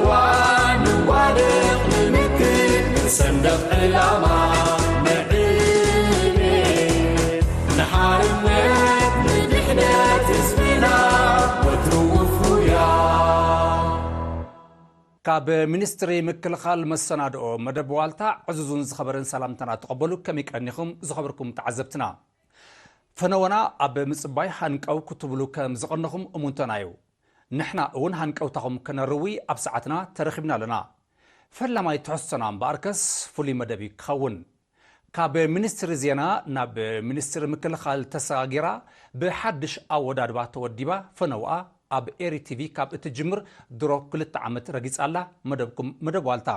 ዋንዋደቕ ንምክት ንሰንደቕ ዕላማ ንዕቤት ንሓርነት ንድሕነት ህዝብና ወትሩ ውፉያ። ካብ ሚኒስትሪ ምክልኻል መሰናድኦ መደብ ዋልታ ዕዙዝን ዝኸበረን ሰላምታና ተቐበሉ። ከመይ ቀኒኹም ዝኸበርኩም ተዓዘብትና? ፈነወና ኣብ ምጽባይ ሃንቀው ክትብሉ ከም ዝቐነኹም እሙንተና እዩ። ንሕና እውን ሃንቀውታኹም ከነርዊ ኣብ ሰዓትና ተረኺብና ኣለና። ፈላማይ ትሕዝቶና እምበኣርከስ ፍሉይ መደብ እዩ ክኸውን። ካብ ሚኒስትሪ ዜና ናብ ሚኒስትሪ ምክልኻል ተሰጋጊራ ብሓድሽ ኣወዳድባ ተወዲባ ፈነውኣ ኣብ ኤሪ ቲቪ ካብ እትጅምር ድሮ ክልተ ዓመት ረጊጻ ኣላ። መደብኩም መደብ ዋልታ።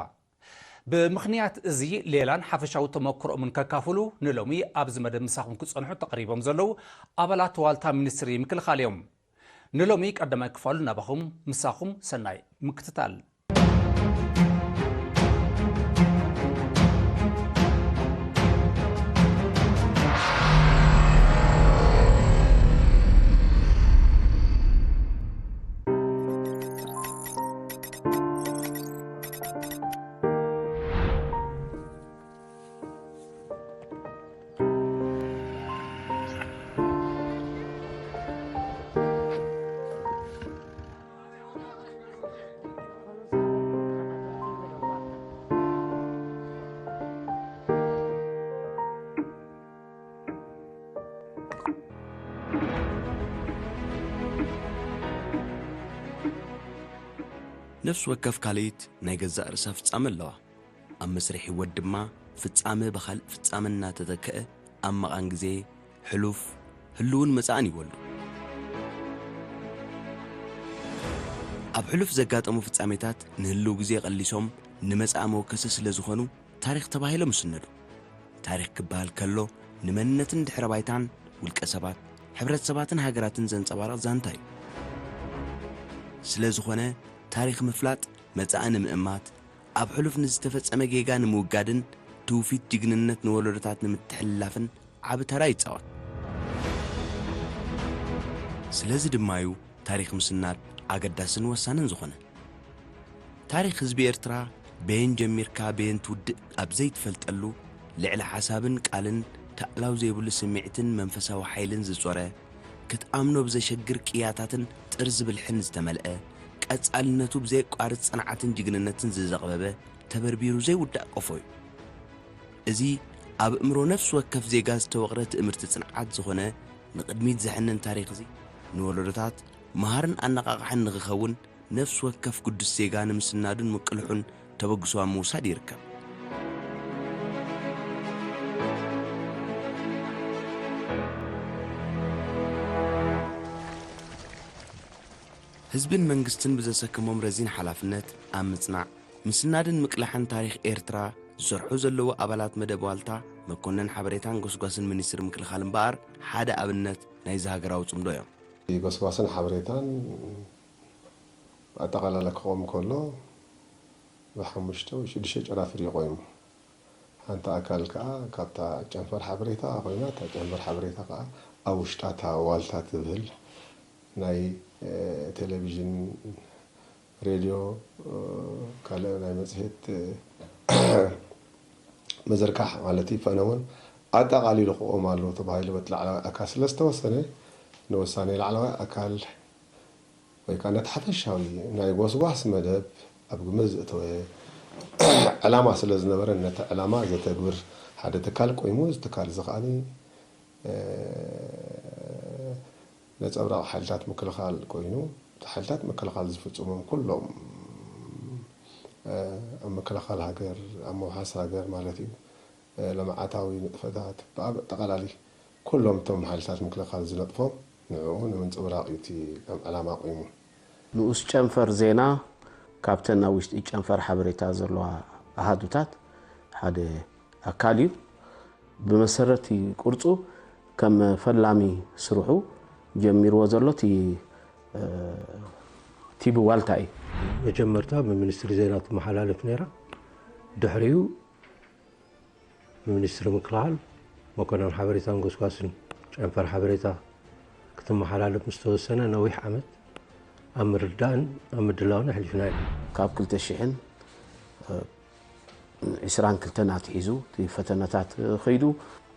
ብምኽንያት እዚ ሌላን ሓፈሻዊ ተመክሮኦምን ከካፍሉ ንሎሚ ኣብዚ መደብ ምሳኹም ክጸንሑ ተቐሪቦም ዘለዉ ኣባላት ዋልታ ሚኒስትሪ ምክልኻል እዮም። ንሎሚ ቀዳማይ ክፋሉ ናባኹም ምሳኹም ሰናይ ምክትታል። ነፍሲ ወከፍ ካልኢት ናይ ገዛእ ርእሳ ፍጻመ ኣለዋ። ኣብ መስርሕ ህይወት ድማ ፍጻመ ብኻልእ ፍጻመ እናተተክአ ኣብ መቓን ግዜ ሕሉፍ፣ ህልውን መጻእን ይወልዱ። ኣብ ሕሉፍ ዘጋጠሙ ፍጻሜታት ንህልው ግዜ ቀሊሶም ንመጻኢ መወከሲ ስለ ዝኾኑ ታሪኽ ተባሂሎም ይስነዱ። ታሪኽ ክበሃል ከሎ ንመንነትን ድሕረ ባይታን ውልቀ ሰባት፣ ሕብረተሰባትን ሃገራትን ዘንጸባርቕ ዛንታ እዩ። ስለ ዝኾነ ታሪኽ ምፍላጥ መጻኢ ንምእማት፣ ኣብ ሕሉፍ ንዝተፈጸመ ጌጋ ንምውጋድን ትውፊት ጅግንነት ንወለዶታት ንምትሕልላፍን ዓቢ ተራ ይጻወት። ስለዚ ድማ እዩ ታሪኽ ምስናድ ኣገዳስን ወሳንን ዝኾነ። ታሪኽ ህዝቢ ኤርትራ በየን ጀሚርካ በየን ትውድእ ኣብ ዘይትፈልጠሉ፣ ልዕሊ ሓሳብን ቃልን ታእላው ዘይብሉ ስምዒትን መንፈሳዊ ሓይልን ዝጾረ፣ ክትኣምኖ ብዘሸግር ቅያታትን ጥርዚ ብልሕን ዝተመልአ፣ ቀጻልነቱ ብዘየቋርጽ ጽንዓትን ጅግንነትን ዝዘቕበበ፣ ተበርቢሩ ዘይውዳእ ቆፎ እዩ። እዚ ኣብ እምሮ ነፍሲ ወከፍ ዜጋ ዝተወቕረ ትእምርቲ ጽንዓት ዝኾነ ንቕድሚት ዘሕንን ታሪኽ እዚ፣ ንወለዶታት መሃርን ኣነቓቓሕን ንኽኸውን፣ ነፍሲ ወከፍ ግዱስ ዜጋ ንምስናዱን ምቅልሑን ተበግሶ ኣብ ምውሳድ ይርከብ። ህዝብን መንግስትን ብዘሰከሞም ረዚን ሓላፍነት ኣብ ምጽናዕ፣ ምስናድን ምቅላሕን ታሪኽ ኤርትራ ዝሰርሑ ዘለዉ ኣባላት መደብ ዋልታ፣ መኮነን ሓበሬታን ጎስጓስን ሚኒስትሪ ምክልኻል እምበኣር፣ ሓደ ኣብነት ናይዚ ሃገራዊ ጽምዶ እዮም። ጎስጓስን ሓበሬታን ኣጠቓላላ ክቖም ከሎ ብሓሙሽተ ወይ ሽዱሽተ ጨናፍር እዩ ቆይሙ። ሓንቲ ኣካል ከኣ ካብታ ጨንፈር ሓበሬታ ኮይና፣ እታ ጨንፈር ሓበሬታ ከኣ ኣብ ውሽጣ እታ ዋልታ ትብህል ናይ፣ እ፣ ቴሌቪዥን፣ ሬድዮ፣ እ፣ ካልእ ናይ መጽሔት፣ እ፣ ምዝርጋሕ ማለት እዩ። ፈነ እውን ኣጠቓሊሉ ክቖም ኣለዎ ተባሂሉ በቲ ላዕለዋይ ኣካል ስለ ዝተወሰነ፣ ንውሳኔ ላዕለዋይ ኣካል ወይ ከኣ ነቲ ሓፈሻዊ ናይ ጎስጓስ መደብ ኣብ ግምት ዘእተወ ዕላማ ስለ ዝነበረ፣ ነቲ ዕላማ ዘተግብር ሓደ ትካል ቆይሙ፣ እዚ ትካል እዚ ከኣ፣ እ፣ ነጸብራቕ ሓይልታት ምክልኻል ኮይኑ፣ እቲ ሓይልታት ምክልኻል ዝፍጽሞም ኩሎም፣ እ፣ ኣብ ምክልኻል ሃገር፣ ኣብ ምውሓስ ሃገር ማለት እዩ፣ እ፣ ልምዓታዊ ንጥፈታት፣ ብኣብ-፣ ኣጠቓላሊ ኩሎም እቶም ሓይልታት ምክልኻል ዝነጥፎም ንዕኡ ንምንጽብራቕ እዩ እቲ ከም ዕላማ ቆይሙ። ንኡስ ጨንፈር ዜና ካብተን ኣብ ውሽጢ ጨንፈር ሓበሬታ ዘለዋ ኣሃዱታት ሓደ ኣካል እዩ። ብመሰረት ቅርጹ ከም ፈላሚ ስርሑ ጀሚርዎ ዘሎ እቲ፣ እ፣ ቲቪ ዋልታ እዩ። መጀመርታ ብሚኒስትሪ ዜና ትመሓላለፍ ነይራ። ድሕሪኡ ብሚኒስትሪ ምክልኻል መኮነን ሓበሬታን ጎስጓስን ጨንፈር ሓበሬታ ክትመሓላለፍ ምስ ተወሰነ ነዊሕ ዓመት ኣብ ምርዳእን ኣብ ምድላውን ኣሕሊፍና ኢና። ካብ ክልተ ሽሕን ዒስራን ክልተን ኣትሒዙ እቲ ፈተነታት ከይዱ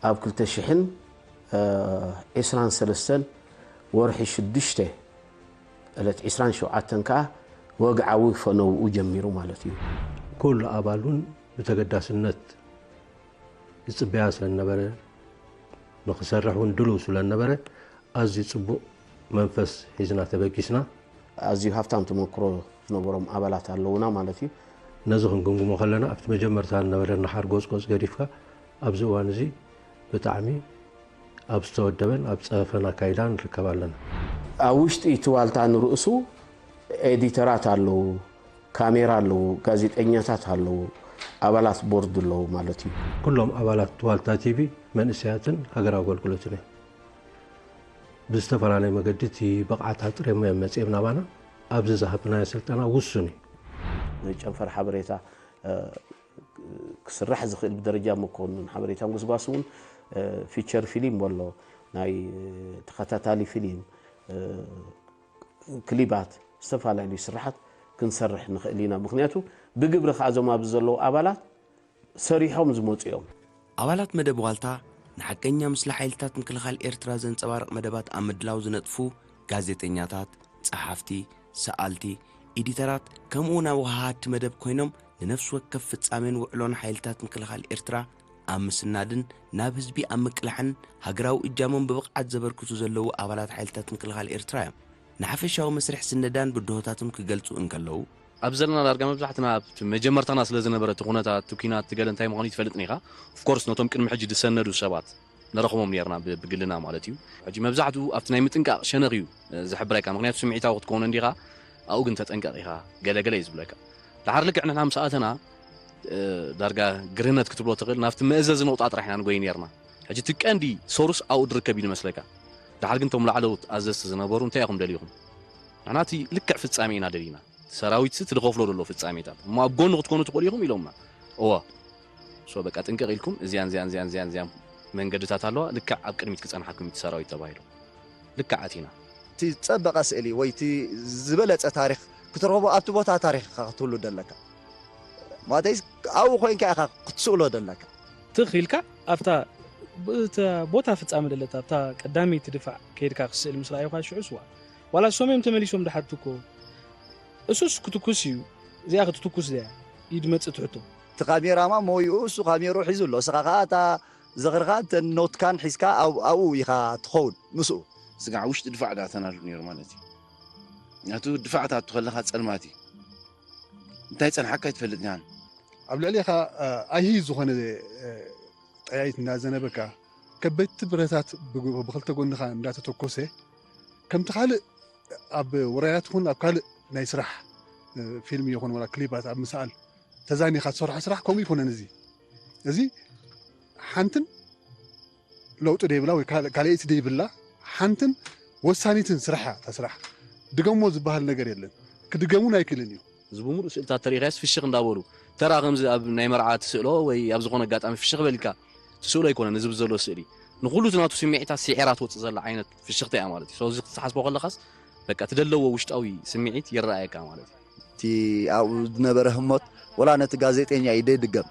ኣብ ክልተ ሽሕን ዒስራን ሰለስተን ወርሒ ሽዱሽተ ዕለት ዒስራን ሸውዓተን ከኣ ወግዓዊ ፈነውኡ ጀሚሩ ማለት እዩ። ኩሉ ኣባል እውን ብተገዳስነት ይጽበያ ስለነበረ ንኽሰርሕ እውን ድሉው ስለነበረ ኣዝዩ ጽቡቕ መንፈስ ሒዝና ተበጊስና። ኣዝዩ ሃፍታም ተመክሮ ዝነበሮም ኣባላት ኣለዉና ማለት እዩ። ነዚ ክንግምግሞ ከለና ኣብቲ መጀመርታ ዝነበረና ሓርጎጽጎጽ ገዲፍካ ኣብዚ እዋን እዚ ብጣዕሚ ኣብ ዝተወደበን ኣብ ዝጸፈፈን ኣካይዳ ንርከብ ኣለና። ኣብ ውሽጢ እቲ ዋልታ ንርእሱ ኤዲተራት ኣለዉ፣ ካሜራ ኣለዉ፣ ጋዜጠኛታት ኣለዉ፣ ኣባላት ቦርድ ኣለዉ ማለት እዩ። ኩሎም ኣባላት ዋልታ ቲቪ መንእሰያትን ሃገራዊ ኣገልግሎትን እዮም። ብዝተፈላለየ መገዲ እቲ ብቕዓት ኣጥርዮም እዮም መጺኦም ናባና። ኣብዚ ዝሃብናዮ ስልጠና ውሱን እዩ። ናይ ጨንፈር ሓበሬታ ክስራሕ ዝኽእል ብደረጃ መኮንን ሓበሬታን ጎስጓስ እውን ፊቸር ፊሊም ኣሎ ናይ ተኸታታሊ ፊሊም ክሊባት ዝተፈላለዩ ስርሓት ክንሰርሕ ንኽእል ኢና። ምክንያቱ ብግብሪ ከዓ እዞም ኣብዚ ዘለዉ ኣባላት ሰሪሖም ዝመፁ እዮም። ኣባላት መደብ ዋልታ ንሓቀኛ ምስሊ ሓይልታት ምክልኻል ኤርትራ ዘንጸባርቕ መደባት ኣብ ምድላው ዝነጥፉ ጋዜጠኛታት፣ ጸሓፍቲ፣ ሰኣልቲ፣ ኤዲተራት ከምኡ እውን ኣወሃሃድቲ መደብ ኮይኖም ንነፍሲ ወከፍ ፍጻሜን ውዕሎን ሓይልታት ምክልኻል ኤርትራ ኣብ ምስናድን ናብ ህዝቢ ኣብ ምቅላሕን ሃገራዊ እጃሞም ብብቕዓት ዘበርክቱ ዘለዉ ኣባላት ሓይልታት ምክልኻል ኤርትራ እዮም። ንሓፈሻዊ መስርሕ ስነዳን ብድሆታቱን ክገልጹ እንከለዉ፣ ኣብ ዘለና ዳርጋ መብዛሕትና ኣብቲ መጀመርታና ስለ ዝነበረ እቲ ኩነታት እቲ ኲናት እቲ ገለ እንታይ ምዃኑ ይትፈልጥን ኢኻ። ኦፍኮርስ ነቶም ቅድሚ ሕጂ ዝሰነዱ ሰባት ንረኽቦም ኔርና ብ- ብግልና ማለት እዩ። ሕጂ መብዛሕትኡ ኣብቲ ናይ ምጥንቃቕ ሸነኽ እዩ እ፣ ዝሕብረካ። ምኽንያቱ ስምዒታዊ ክትከውን እንዲኻ ኣብኡ ግን ተጠንቀቕ ኢኻ ገለ ገለ እዩ ዝብለካ። ደሓር ልክዕ ንሕና ምስ ኣተና እ፣ ዳርጋ ግርህነት ክትብሎ ትኽእል ናብቲ መእዘዚ ነቑጣ ጥራሕ ኢና ንጎይ ኔርና። ሕጂ እቲ ቀንዲ ሶሩስ ኣብኡ ዝርከብ እዩ ዝመስለካ። ደሓር ግን እቶም ላዕለዎት ኣዘዝቲ ዝነበሩ እንታይ ኢኹም ደሊኹም? ንሕና እቲ ልክዕ ፍጻሜ ኢና ደሊና። ሰራዊትሲ እቲ ዝኸፍሎ ዘሎ ፍጻሜታት እሞ ኣብ ጎኒ ክትኮኑ ትኽእሉ ኢኹም ኢሎምና። እወ ሶ በቃ ጥንቅቕ ኢልኩም እዚያን እዚያን እዚያን እዚያን እዚያን መንገድታት ኣለዋ ልክዕ ኣብ ቅድሚት ክጸንሓኩም እቲ ሰራዊት ተባሂሉ። ልክዕ ኣቲና። እቲ ዝጸበቐ ስእሊ ወይ እቲ ዝበለጸ ታሪኽ ክትረኽቦ ኣብቲ ቦታ ታሪኽ ኢኻ ክትህሉ ደለካ። ማለተይስ ኣብኡ ኮይንካ ኢኻ ክትስእሎ ደለካ። ትኽ ኢልካ ኣብታ ቦታ ፍጻመ ደለታ ኣብታ ቀዳመይቲ ድፋዕ ከይድካ ክትስእል ምስ ረኣዩኻ ሽዑስ ዋእ ዋላ እሶም እዮም ተመሊሶም ድሓቱ እኮ እሱስ ክትኩስ እዩ እዚኣ ክትትኩስ ድያ ኢድ መጽእ ትሕቶ እቲ ካሜራማ ሞይኡ እሱ ካሜርኡ ሒዙ ኣሎ እስኻ ከኣ እታ ዝኽርኻን እተን ኖትካን ሒዝካ ኣብኡ ኢኻ ትኸውን ምስኡ ስጋዕ ውሽጢ ድፋዕ ድኣ ተናዱ ነይሩ ማለት እዩ ናቱ ድፋዕ ትኣቱ ከለኻ ጸልማት እዩ እንታይ ጸንሓካ ኣይትፈልጥን ኢኻን ኣብ ልዕሌኻ ኣይሂ ዝኾነ ጠያይት እንዳዘነበካ ከበድቲ ብረታት ብክልተ ጎንኻ እንዳተተኮሰ ከምቲ ካልእ ኣብ ውራያት ኹን ኣብ ካልእ ናይ ስራሕ ፊልም ይኹን ወላ ክሊባት ኣብ ምስኣል ተዛኒኻ ትሰርሖ ስራሕ ከምኡ ይኮነን እዚ እዚ ሓንትን ለውጢ ደይብላ ወይ ካልኣይቲ ደይብላ ሓንትን ወሳኒትን ስራሕ እያ እታ ስራሕ ድገሞ ዝበሃል ነገር የለን ክድገም እውን ኣይክእልን እዩ እዚ ብምሉእ ስእልታት ተሪኢኻዮስ ፍሽኽ እንዳበሉ ተራ ከምዚ ኣብ ናይ መርዓ ትስእሎ ወይ ኣብ ዝኾነ ኣጋጣሚ ፍሽኽ በል ኢልካ ትስእሎ ኣይኮነን እዚ ብዘሎ ስእሊ ንኹሉ እቲ ናቱ ስምዒታት ሲዒራ ትወፅእ ዘላ ዓይነት ፍሽኽታ እያ ማለት እዩ ስለዚ ክትሓስቦ ከለኻስ በቃ እቲ ደለዎ ውሽጣዊ ስምዒት ይረኣየካ ማለት እዩ እቲ ኣብኡ ዝነበረ ህሞት ወላ ነቲ ጋዜጠኛ እዩ ደይድገም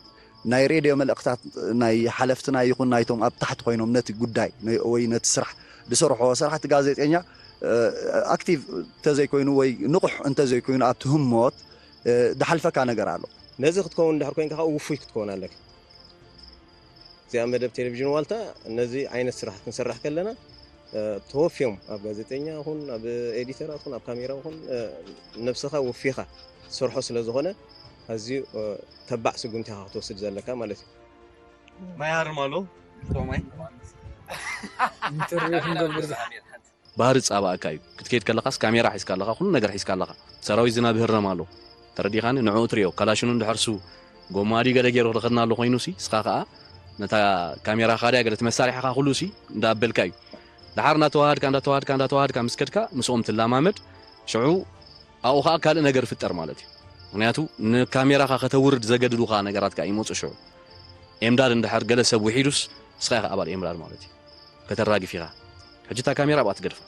ናይ ሬድዮ መልእኽታት ናይ ሓለፍትና ይኹን ናይቶም ኣብ ታሕቲ ኮይኖም ነቲ ጉዳይ ወይ ነቲ ስራሕ ዝሰርሖ ስራሕ እቲ ጋዜጠኛ ኣክቲቭ እንተዘይኮይኑ ወይ ንቑሕ እንተዘይኮይኑ ኣብቲ ህሞት ዝሓልፈካ ነገር ኣሎ። ነዚ ክትከውን እንድሕር ኮይንካ ከዓ ውፉይ ክትከውን ኣለካ። እዚኣ መደብ ቴሌቪዥን ዋልታ ነዚ ዓይነት ስራሕ ክንሰርሕ ከለና ተወፍዮም ኣብ ጋዜጠኛ ኹን ኣብ ኤዲተራት ኹን ኣብ ካሜራ ኹን ነብስኻ ወፊኻ ትሰርሖ ስለ ዝኾነ ኣዝዩ ተባዕ ስጉምቲ ኢኻ ክትወስድ ዘለካ ማለት እዩ። ማይ ሃርም ኣሎ። ቶ ማይ። ኢንተርቪው ክንገብር ባህሪ ጻባእካ እዩ ክትከይድ ከለኻስ ካሜራ ሒዝካ ኣለኻ ኩሉ ነገር ሒዝካ ኣለኻ ሰራዊት ዝናብ ይህረም ኣሎ ተረዲኻኒ ንዕኡ ትሪኦ ካላሽኑ እንድሕር ሱ ጎማ ድዩ ገለ ገይሩ ክልኸድና ኣሎ ኮይኑሲ እስኻ ከኣ ነታ ካሜራኻ ድያ ገለ እቲ መሳርሒኻ ኩሉሲ እንዳኣበልካ እዩ ደሓር እንዳተዋሃድካ እንዳተዋሃድካ እንዳተዋሃድካ ምስ ከድካ ምስኦም ትላማመድ ሽዑ ኣብኡ ከዓ ካልእ ነገር ይፍጠር ማለት እዩ ምክንያቱ ንካሜራኻ ከተውርድ ዘገድዱኻ ነገራት ከዓ ይመፁ ሽዑ ኤምዳድ እንድሕር ገለ ሰብ ውሒዱስ ንስኻ ኢኻ ኣባል ኤምዳድ ማለት እዩ ከተራግፍ ኢኻ ሕጂ እታ ካሜራ ኣብኣ ትገድፋ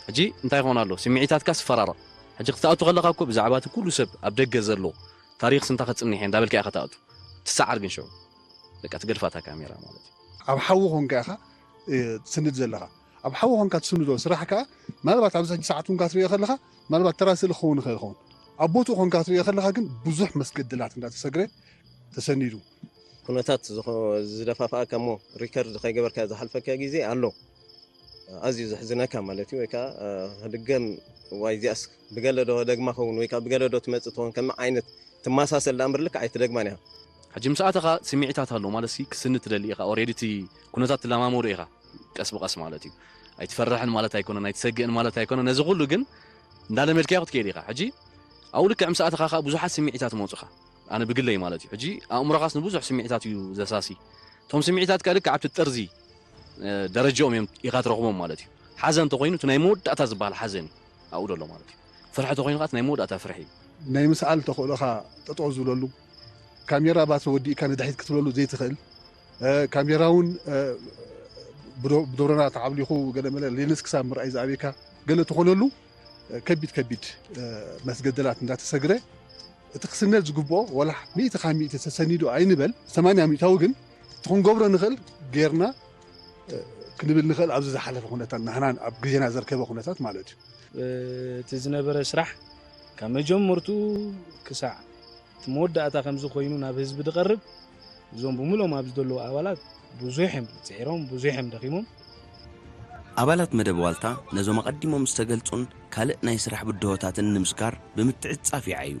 ሕጂ እንታይ ይኾን ኣሎ ስምዒታትካ ስፈራረቕ ሕጂ ክትኣቱ ከለኻ እኮ ብዛዕባ እቲ ኩሉ ሰብ ኣብ ደገ ዘሎ ታሪኽ ስንታ ከጽንሕ እየ እንዳበልካ ኢኻ ትኣቱ። ትሰዓር ግን ሽዑ በቃ ትገድፋ እታ ካሜራ ማለት እዩ። ኣብ ሓዊ ኮንካ ኢኻ ትስንድ ዘለኻ። ኣብ ሓዊ ኮንካ ትስንዶ ስራሕ ከኣ ምናልባት ኣብዚ ሕጂ ሰዓት እውን ካትሪኦ ከለኻ ምናልባት ተራ ስእሊ ክኸውን ይኽእል ይኸውን። ኣብ ቦትኡ ኮንካ ትሪኦ ከለኻ ግን ብዙሕ መስገደላት እንዳተሰግረ ተሰኒዱ። ኩነታት ዝደፋፍኣካ እሞ ሪከርድ ከይገበርካ ዝሓልፈካ ግዜ ኣሎ። ኣዝዩ ዘሕዝነካ ማለት እዩ። ወይ ከዓ ክድገም ዋይ እዚኣስ ብገለ ዶ ደግማ ኸውን ወይ ከዓ ብገለ ዶ ትመፅእ ትኸውን ከም ዓይነት ትመሳሰል ዳኣ እምበር ልክዕ ኣይትደግማን እያ። ሕጂ ምስ ኣተኻ ስምዒታት ኣሎ ማለት ሲ ክስኒ ትደሊ ኢኻ። ኦሬዲ እቲ ኩነታት ትለማመዶ ኢኻ። ቀስ ብቐስ ማለት እዩ። ኣይትፈርሕን ማለት ኣይኮነን ኣይትሰግእን ማለት ኣይኮነን። ነዚ ኩሉ ግን እንዳለመድካዮ ክትከይድ ኢኻ። ሕጂ ኣብኡ ልክዕ ምስ ኣተኻ ከዓ ብዙሓት ስምዒታት ይመፁኻ። ኣነ ብግለይ ማለት እዩ። ሕጂ ኣእምሮኻስ ንብዙሕ ስምዒታት እዩ ዘሳሲ። እቶም ስምዒታት ከዓ ልክዕ ኣብቲ ጠርዚ ደረጃኦም እዮም ኢኻ ትረኽቦም ማለት እዩ። ሓዘን እንተኾይኑ እቲ ናይ መወዳእታ ዝበሃል ሓዘን እዩ ኣብኡ ዘሎ ማለት እዩ። ፍርሒ እንተኾይኑ ከዓ እቲ ናይ መወዳእታ ፍርሒ እዩ። ናይ ምስኣል ተኽእሎኻ ጠጠው ዝብለሉ፣ ካሜራ ባትሪ ወዲእካ ንድሕሪት ክትብለሉ ዘይትኽእል፣ ካሜራ እውን ብዶብረና ተዓብሊኹ ገለመለ ሌንስ ክሳብ ምርኣይ ዝኣብየካ ገለ ትኾነሉ ከቢድ ከቢድ መስገደላት እንዳተሰግረ እቲ ክስነድ ዝግብኦ ወላ ሚእቲ ካብ ሚእቲ ተሰኒዱ ኣይንበል፣ ሰማንያ ሚእታዊ ግን እቲ ክንገብሮ ንኽእል ጌርና ክንብል ንኽእል። ኣብዚ ዝሓለፈ ኩነታት ናህናን ኣብ ግዜና ዘርከበ ኩነታት ማለት እዩ። እቲ ዝነበረ ስራሕ ካብ መጀመርቱ ክሳዕ እቲ መወዳእታ ከምዚ ኮይኑ ናብ ህዝቢ ዝቐርብ እዞም ብምሎም ኣብዚ ዘለዉ ኣባላት ብዙሕ እዮም ፅዒሮም፣ ብዙሕ እዮም ደኺሞም። ኣባላት መደብ ዋልታ ነዞም ኣቐዲሞም ዝተገልጹን ካልእ ናይ ስራሕ ብድሆታትን ንምስጋር ብምትዕጻፍ ይዓዩ።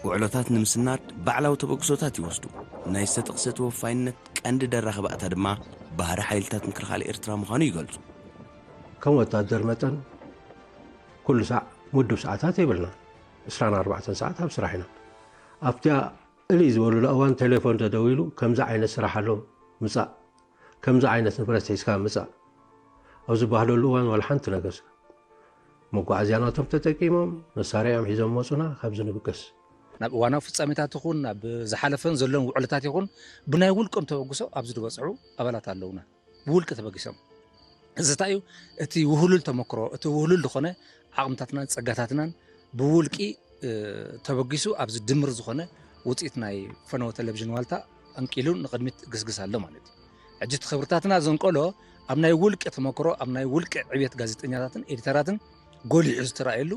ውዕሎታት ንምስናድ ባዕላዊ ተበግሶታት ይወስዱ። ናይ ዝተጠቕሰ ተወፋይነት ቀንዲ ደራኺ ባእታ ድማ ባህሪ ሓይልታት ምክልኻል ኤርትራ ምዃኑ ይገልጹ። ከም ወታደር መጠን ኩሉ ሳዕ ምዱብ ሰዓታት የብልና። ዕስራን ኣርባዕተን ሰዓት ኣብ ስራሕ ኢና። ኣብቲኣ እልይ ዝበሉላ እዋን ቴሌፎን ተደዊሉ ከምዚ ዓይነት ስራሕ ኣሎ ምጻእ፣ ከምዚ ዓይነት ንብረት ሒዝካ ምጻእ ኣብ ዝበሃለሉ እዋን ዋላ ሓንቲ ነገር መጓዓዝያ ናቶም ተጠቂሞም መሳርያኦም ሒዞም መጹና ካብዚ ንብገስ። ናብ እዋናዊ ፍጻሜታት ይኹን ናብ ዝሓለፈን ዘሎን ውዕልታት ይኹን ብናይ ውልቆም ተበግሶ ኣብዚ ዝበጽሑ ኣባላት ኣለውና። ብውልቂ ተበጊሶም። እዚ እንታይ እዩ? እቲ ውህሉል ተመክሮ፣ እቲ ውህሉል ዝኾነ ዓቕምታትናን ጸጋታትናን ብውልቂ ተበጊሱ ኣብዚ ድምር ዝኾነ ውፅኢት ናይ ፈነወ ቴሌቪዥን ዋልታ ኣንቂሉ ንቕድሚት ግስግስ ኣሎ ማለት እዩ። ሕጂ እቲ ክብርታትና ዘንቀሎ ኣብ ናይ ውልቂ ተመክሮ ኣብ ናይ ውልቂ ዕብየት ጋዜጠኛታትን ኤዲተራትን ጎሊሑ ዝተራእየሉ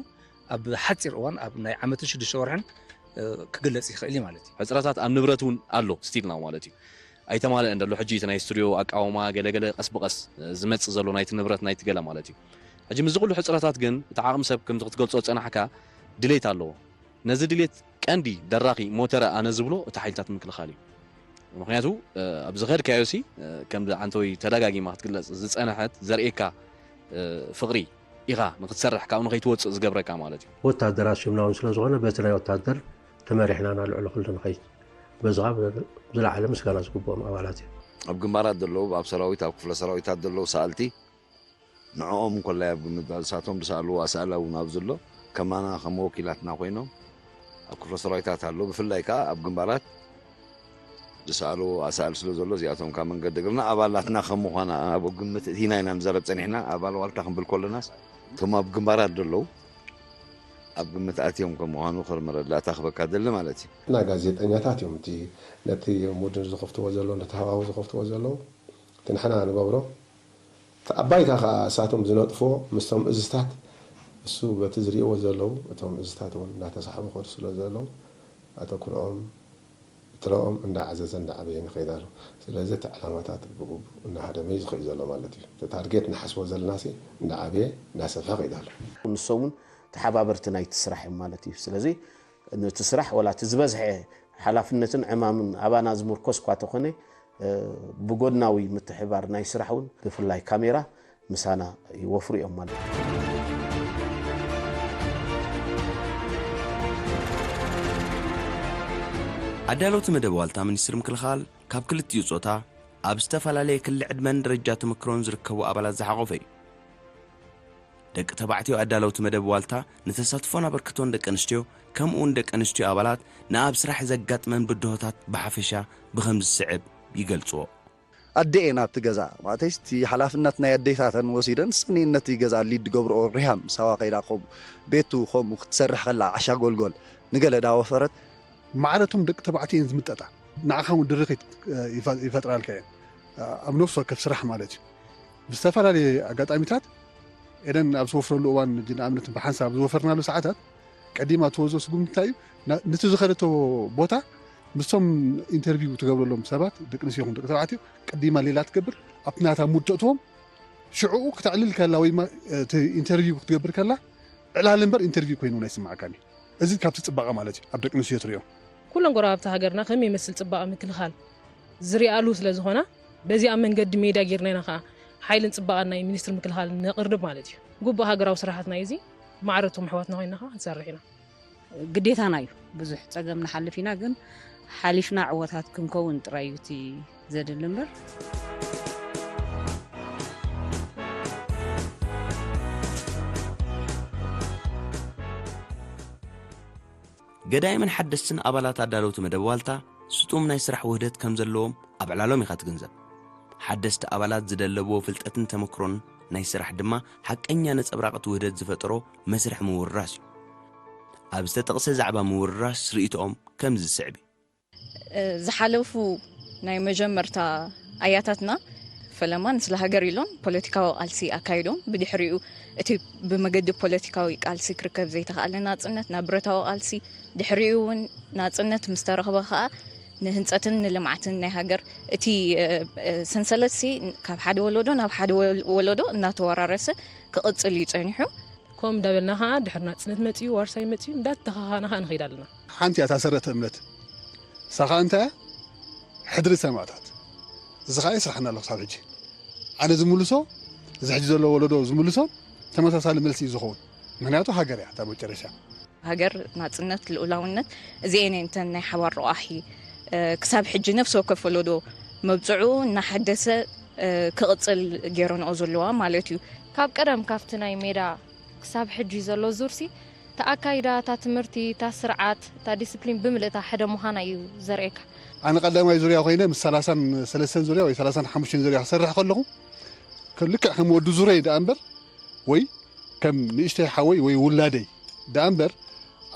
ኣብ ሓፂር እዋን ኣብ ናይ ዓመትን ሽዱሽተ ወርሕን ክግለፅ ይኽእል እዩ ማለት እዩ። ሕፅረታት ኣብ ንብረት እውን ኣሎ ስቲልና ማለት እዩ። ኣይተማልአን ዘሎ ሕጂ እቲ ናይ ስቱድዮ ኣቃውማ ገለገለ ቀስ ብቐስ ዝመፅእ ዘሎ ናይቲ ንብረት ናይቲ ገለ ማለት እዩ። ሕጂ ምስዚ ኩሉ ሕፅረታት ግን እቲ ዓቕሚ ሰብ ከምቲ ክትገልፆ ዝፀናሕካ ድሌት ኣለዎ። ነዚ ድሌት ቀንዲ ደራኺ ሞተረ ኣነ ዝብሎ እቲ ሓይልታት ምክልኻል እዩ። ምክንያቱ ኣብ ዝኸድካዮ ሲ ከም ዓንተወይ ተደጋጊማ ክትግለፅ ዝፀንሐት ዘርእየካ ፍቕሪ ኢኻ ንክትሰርሕ ካብኡ ንኸይትወፅእ ዝገብረካ ማለት እዩ። ወታደራት ሽምና እውን ስለዝኾነ በቲ ናይ ወታደር ተመሪሕና ናብ ልዕሊ ኩሉ ንኸይድ በዚ ከዓ ዝለዓለ ምስጋና ዝግብኦም ኣባላት እዮም። ኣብ ግንባራት ዘለዉ ኣብ ሰራዊት ኣብ ክፍለ ሰራዊታት ዘለዉ ሰኣልቲ ንዕኦም እንኮላይ ኣብ ግምት ንሳቶም ዝሰኣልዎ ኣሳእላ እውን ኣብዚ ኣሎ ከማና ከም ወኪላትና ኮይኖም ኣብ ክፍለ ሰራዊታት ኣሎ ብፍላይ ከዓ ኣብ ግንባራት ዝሰኣልዎ ኣሳእል ስለ ዘሎ እዚኣቶም ካብ መንገዲ እግርና ኣባላትና ከም ምዃና ኣብ ግምት እቲና ኢና ንዛረብ ፀኒሕና ኣባል ዋልታ ክንብል ከለናስ እቶም ኣብ ግንባራት ዘለዉ ኣብ ግምት ኣትዮም ከም ምዃኑ ክር መረዳእታ ክበካ ደሊ ማለት እዩ። እና ጋዜጠኛታት እዮም እቲ ነቲ ሙድን ዝኸፍትዎ ዘለዉ ነቲ ሃዋሁ ዝኸፍትዎ ዘለዉ እቲ ንሕና ንገብሮ እቲ ኣባይታ ከዓ እሳቶም ዝነጥፍዎ ምስቶም እዝታት እሱ በቲ ዝርእይዎ ዘለዉ እቶም እዝታት እውን እናተሳሕቡ ከዱ ስለ ዘለዉ ኣተኩሮኦም ትረኦም እንዳዓዘዘ እንዳዓበየ ንኸይድ ኣሎ። ስለዚ እቲ ዕላማታት ብግቡእ እናሃደመ እዩ ዝኸይድ ዘሎ ማለት እዩ። እቲ ታርጌት ንሓስቦ ዘለና ሲ እንዳዓበየ እናሰፍሐ ይኸይድ ኣሎ። ንሶም እውን ተሓባበርቲ ናይቲ ስራሕ እዮም ማለት እዩ። ስለዚ ነቲ ስራሕ ወላ እቲ ዝበዝሐ ሓላፍነትን ዕማምን ኣባና ዝምርኮስ እኳ ተኾነ ብጎድናዊ ምትሕባር ናይ ስራሕ እውን ብፍላይ ካሜራ ምሳና ይወፍሩ እዮም ማለት እዩ። ኣዳለውቲ መደብ ዋልታ ሚኒስትሪ ምክልኻል ካብ ክልቲኡ ጾታ ኣብ ዝተፈላለየ ክሊ ዕድመን ደረጃ ተመክሮን ዝርከቡ ኣባላት ዝሓቖፈ እዩ። ደቂ ተባዕትዮ ኣዳለውቲ መደብ ዋልታ ንተሳትፎን ኣበርክቶን ደቂ ኣንስትዮ ከምኡ እውን ደቂ ኣንስትዮ ኣባላት ንኣብ ስራሕ ዘጋጥመን ብድሆታት ብሓፈሻ ብኸምዚ ዝስዕብ ይገልጽዎ። ኣደ እየን ኣብቲ ገዛ። ማለተይ እቲ ሓላፍነት ናይ ኣዴታተን ወሲደን፣ ንሰን እየን ነቲ ገዛ ሊድ ዝገብርኦ። ሪሃም ሳዋ ከይዳ ከምኡ፣ ቤቱ ከምኡ ክትሰርሕ ከላ፣ ዓሻ ጎልጎል ንገለ ዳወፈረት። ማዕረቶም ደቂ ተባዕትዮ እየን ዝምጠጣ። ንዓኻ እውን ድርኺት ይፈጥራልካ እየን። ኣብ ነፍሲ ወከፍ ስራሕ ማለት እዩ። ብዝተፈላለየ ኣጋጣሚታት ኤደን ኣብ ዝወፍረሉ እዋን፣ ንኣብነት ብሓንሳብ ዝወፈርናሉ ሰዓታት፣ ቀዲማ ትወስዶ ስጉምቲ እንታይ እዩ? ና-፣ ነቲ ዝኸደቶ ቦታ ምስቶም ኢንተርቪው ትገብረሎም ሰባት፣ ደቂ ኣንስትዮ ይኹን ደቂ ተባዕትዮ፣ ቀዲማ ሌላ ትገብር፣ ኣብቲ ናታ ሙድ ተእትዎም። ሽዕኡ ክተዕልል ከላ ወይ ማ-፣ እቲ ኢንተርቪው ክትገብር ከላ፣ ዕላል እምበር ኢንተርቪው ኮይኑ ኣይስምዓካን እዩ። እዚ ካብቲ ጽባቐ ማለት እዩ፣ ኣብ ደቂ ኣንስትዮ ትርእዮ። ኩለን ጎረባብቲ ሃገርና ከም ይመስል ጽባቐ ምክልኻል ዝሪኣሉ ስለ ዝኾና፣ በዚኣ መንገዲ ሜዳ ጌርና ኢና ኸዓ ሓይልን ጽባቐን ናይ ሚኒስትሪ ምክልኻል ነቕርብ ማለት እዩ። ግቡእ ሃገራዊ ስራሓትና እዩ እዚ። ማዕረ እቶም ኣሕዋትና ኮይንና ኸዓ ክንሰርሕ ኢና። ግዴታና እዩ። ብዙሕ ጸገም ንሓልፍ ኢና፣ ግን ሓሊፍና ዕወታት ክንከውን ጥራይ እዩ እቲ ዘድሊ እምበር። ገዳይምን ሓደስትን ኣባላት ኣዳለውቲ መደብ ዋልታ ስጡም ናይ ስራሕ ውህደት ከም ዘለዎም ኣብ ዕላሎም ኢኻ ትግንዘብ። ሓደስቲ ኣባላት ዝደለብዎ ፍልጠትን ተመክሮን ናይ ስራሕ ድማ ሓቀኛ ነጸብራቕ እቲ ውህደት ዝፈጠሮ መስርሕ ምውርራስ እዩ። ኣብ ዝተጠቕሰ ዛዕባ ምውርራስ ርእይቶኦም ከምዚ ዝስዕብ እዩ። ዝሓለፉ ናይ መጀመርታ ኣያታትና ፈለማ ንስለ ሃገር ኢሎም ፖለቲካዊ ቃልሲ ኣካይዶም። ብድሕሪኡ እቲ ብመገዲ ፖለቲካዊ ቃልሲ ክርከብ ዘይተኽኣለ ናጽነት ናብ ብረታዊ ቃልሲ፣ ድሕሪኡ እውን ናጽነት ምስ ተረኽበ ከኣ ንህንጸትን ንልምዓትን ናይ ሃገር እቲ ሰንሰለትሲ ካብ ሓደ ወለዶ ናብ ሓደ ወለዶ እናተወራረሰ ክቕጽል እዩ ጸኒሑ። ከምኡ እንዳበልና ኸዓ ድሕሪ ናጽነት መጺኡ ዋርሳይ መጺኡ እንዳተኻኻና ኸዓ ንኸይድ ኣለና። ሓንቲ እያ እታ ሰረተ እምነት። እሳ ኸዓ እንታይ እያ? ሕድሪ ሰማእታት። እዚ ኸዓ የስርሓና ኣሎ ክሳብ ሕጂ። ኣነ ዝምልሶ፣ እዚ ሕጂ ዘሎ ወለዶ ዝምልሶ ተመሳሳሊ መልሲ እዩ ዝኸውን። ምኽንያቱ ሃገር እያ እታ መጨረሻ። ሃገር፣ ናጽነት፣ ልኡላውነት እዚኤን እየን እተን ናይ ሓባር ረቋሒ ክሳብ ሕጂ ነፍሲ ወከፍ ወለዶ መብጽዑ እናሓደሰ ክቕጽል ገይረንኦ ዘለዋ ማለት እዩ። ካብ ቀደም ካብቲ ናይ ሜዳ ክሳብ ሕጂ ዘሎ ዙርሲ፣ እታ ኣካይዳ፣ እታ ትምህርቲ፣ እታ ስርዓት፣ እታ ዲስፕሊን ብምልእታ ሓደ ምዃና እዩ ዘርእየካ። ኣነ ቀዳማይ ዙርያ ኮይነ ምስ ሰላሳን ሰለስተን ዙርያ ወይ ሰላሳን ሓሙሽተን ዙርያ ክሰርሕ ከለኹ፣ ከም ልክዕ ከም ወዲ ዙረይ ደኣ እምበር፣ ወይ ከም ንእሽተይ ሓወይ ወይ ውላደይ ደኣ እምበር፣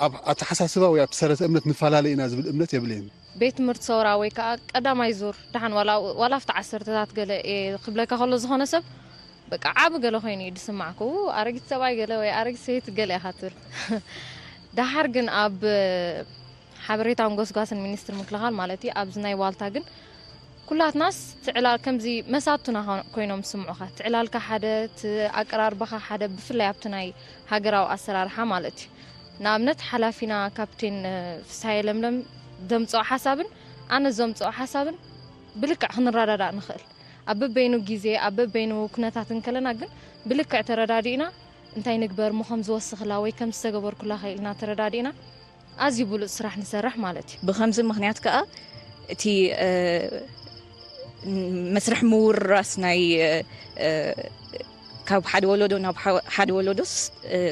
ኣብ ኣተሓሳስባ ወይ ኣብቲ ሰረተ እምነት ንፈላለ ኢና ዝብል እምነት የብለይን። ቤት ትምህርቲ ሰውራ ወይ ከዓ ቀዳማይ ዙር ደሓን ዋላ ዋላ ኣብቲ ዓሰርተታት ገለ እየ ክብለካ ከሎ ዝኾነ ሰብ በቃ ዓቢ ገለ ኮይኑ እዩ ዝስማዕ። ከው ኣረጊት ሰብኣይ ገለ ወይ ኣረጊት ሰበይቲ ገለ ኢኻ ትብል። ደሓር ግን ኣብ ሓበሬታን ጎስጓስን ሚኒስትሪ ምክልኻል ማለት እዩ ኣብዚ ናይ ዋልታ ግን ኩላትናስ ትዕላል ከምዚ መሳቱና ኮይኖም ዝስምዑኻ ትዕላልካ ሓደ ኣቀራርባኻ ሓደ ብፍላይ ኣብቲ ናይ ሃገራዊ ኣሰራርሓ ማለት እዩ ንኣብነት ሓላፊና ካፕቴን ፍስሃየ ለምለም ዘምፅኦ ሓሳብን ኣነ ዘምፅኦ ሓሳብን ብልክዕ ክንረዳዳእ ንኽእል ኣብ በበይኑ ግዜ ኣብ በበይኑ ኩነታት እንከለና ግን ብልክዕ ተረዳዲእና እንታይ ንግበር ሞ ከም ዝወስኽላ ወይ ከም ዝተገበርኩላ ከኢልና ተረዳዲእና ኣዝዩ ብሉጽ ስራሕ ንሰርሕ ማለት እዩ። ብኸምዚ ምኽንያት ከኣ እቲ መስርሕ ምውርራስ ናይ ካብ ሓደ ወለዶ ናብ ሓደ ወለዶስ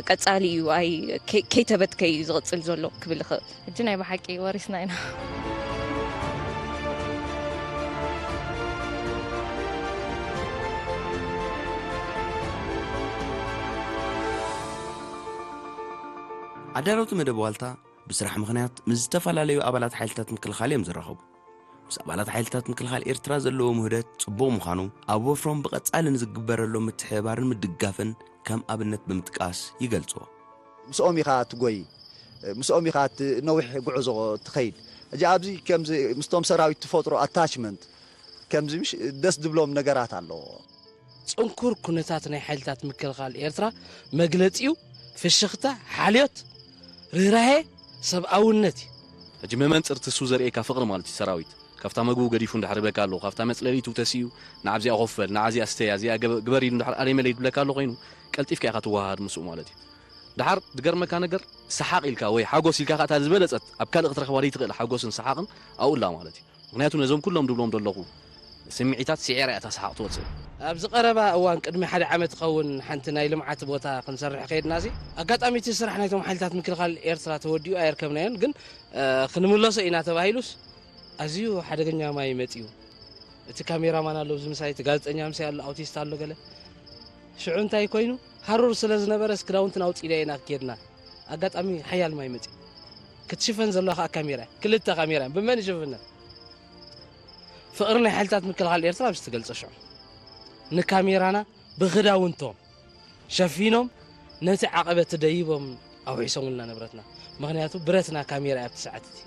ቀጻሊ እዩ፣ ኣይ ከይተበትከ እዩ ዝቕጽል ዘሎ ክብል ይኽእል። ሕጂ ናይ ብሓቂ ወሪስና ኢና። ኣዳለውቲ መደብ ዋልታ ብስራሕ ምኽንያት ምስ ዝተፈላለዩ ኣባላት ሓይልታት ምክልኻል እዮም ዝራኸቡ። ምስ ኣባላት ሓይልታት ምክልኻል ኤርትራ ዘለዎም ውህደት ጽቡቕ ምዃኑ፣ ኣብ ወፍሮም ብቐጻሊ ንዝግበረሎም ምትሕብባርን ምድግጋፍን ከም ኣብነት ብምጥቃስ ይገልጽዎ። ምስኦም ኢኻ ትጎይ፣ ምስኦም ኢኻ እቲ ነዊሕ ጉዕዞ ትኸይድ። ሕጂ ኣብዚ ከምዚ ምስቶም ሰራዊት ትፈጥሮ ኣታችመንት ከምዚ ምሽ ደስ ዝብሎም ነገራት ኣለዎ። ጽንኩር ኩነታት ናይ ሓይልታት ምክልኻል ኤርትራ መግለጺኡ ፍሽኽታ፣ ሓልዮት፣ ርህራሄ፣ ሰብኣውነት እዩ። ሕጂ መመንጽርቲ እሱ ዘርእየካ ፍቕሪ ማለት እዩ ሰራዊት። ካብታ መግቡ ገዲፉ እንድሕር ይብለካ ኣለኹ፣ ካብታ መጽለሊቱ ተሲኡ ንዓብዚኣ ኮፍ በል፣ ንዓዚኣ ስተያ፣ እዚኣ ግበር ኢሉ እንድሕር ኣለይ መለይ ዝብለካ ኣሎ ኮይኑ ቀልጢፍካ ኢኻ ትወሃሃድ ምስኡ ማለት እዩ። ደሓር ዝገርመካ ነገር ሰሓቕ ኢልካ ወይ ሓጎስ ኢልካ ከኣ እታ ዝበለጸት ኣብ ካልእ ክትረኽባ ዘይትኽእል ሓጎስን ሰሓቕን ኣብኡ ኣላ ማለት እዩ። ምኽንያቱ ነዞም ኩሎም ድብሎም ዘለኹ ስምዒታት ስዒራ እያ እታ ሰሓቕ ትወጽእ። ኣብዚ ቀረባ እዋን ቅድሚ ሓደ ዓመት ይኸውን ሓንቲ ናይ ልምዓት ቦታ ክንሰርሕ ከይድናሲ ኣጋጣሚ እቲ ስራሕ ናይቶም ሓይልታት ምክልኻል ኤርትራ ተወዲኡ ኣየርከብናዮን ግን ክንምለሶ ኢና ተባሂሉስ ኣዝዩ ሓደገኛ ማይ መጺኡ እቲ ካሜራማን ኣሎ ኣብዚ ምሳይ፣ እቲ ጋዜጠኛ ምሳይ ኣሎ፣ ኣውቲስት ኣሎ ገለ። ሽዑ እንታይ ኮይኑ፣ ሃሩር ስለ ዝነበረስ ክዳውንትና ኣውጺእና ኢና ኬድና። ኣጋጣሚ ሓያል ማይ መጺኡ። ክትሽፈን ዘለዋ ከኣ ካሜራ እያ። ክልተ ካሜራ እየን። ብመን ይሽፍነን? ፍቕሪ ናይ ሓይልታት ምክልኻል ኤርትራ ኣብዚ ትገልጾ ሽዑ። ንካሜራና ብኽዳውንቶም ሸፊኖም ነቲ ዓቐበት ደይቦም ኣውሒሶምልና ንብረትና። ምኽንያቱ ብረትና ካሜራ እያ ኣብቲ ሰዓት እቲ።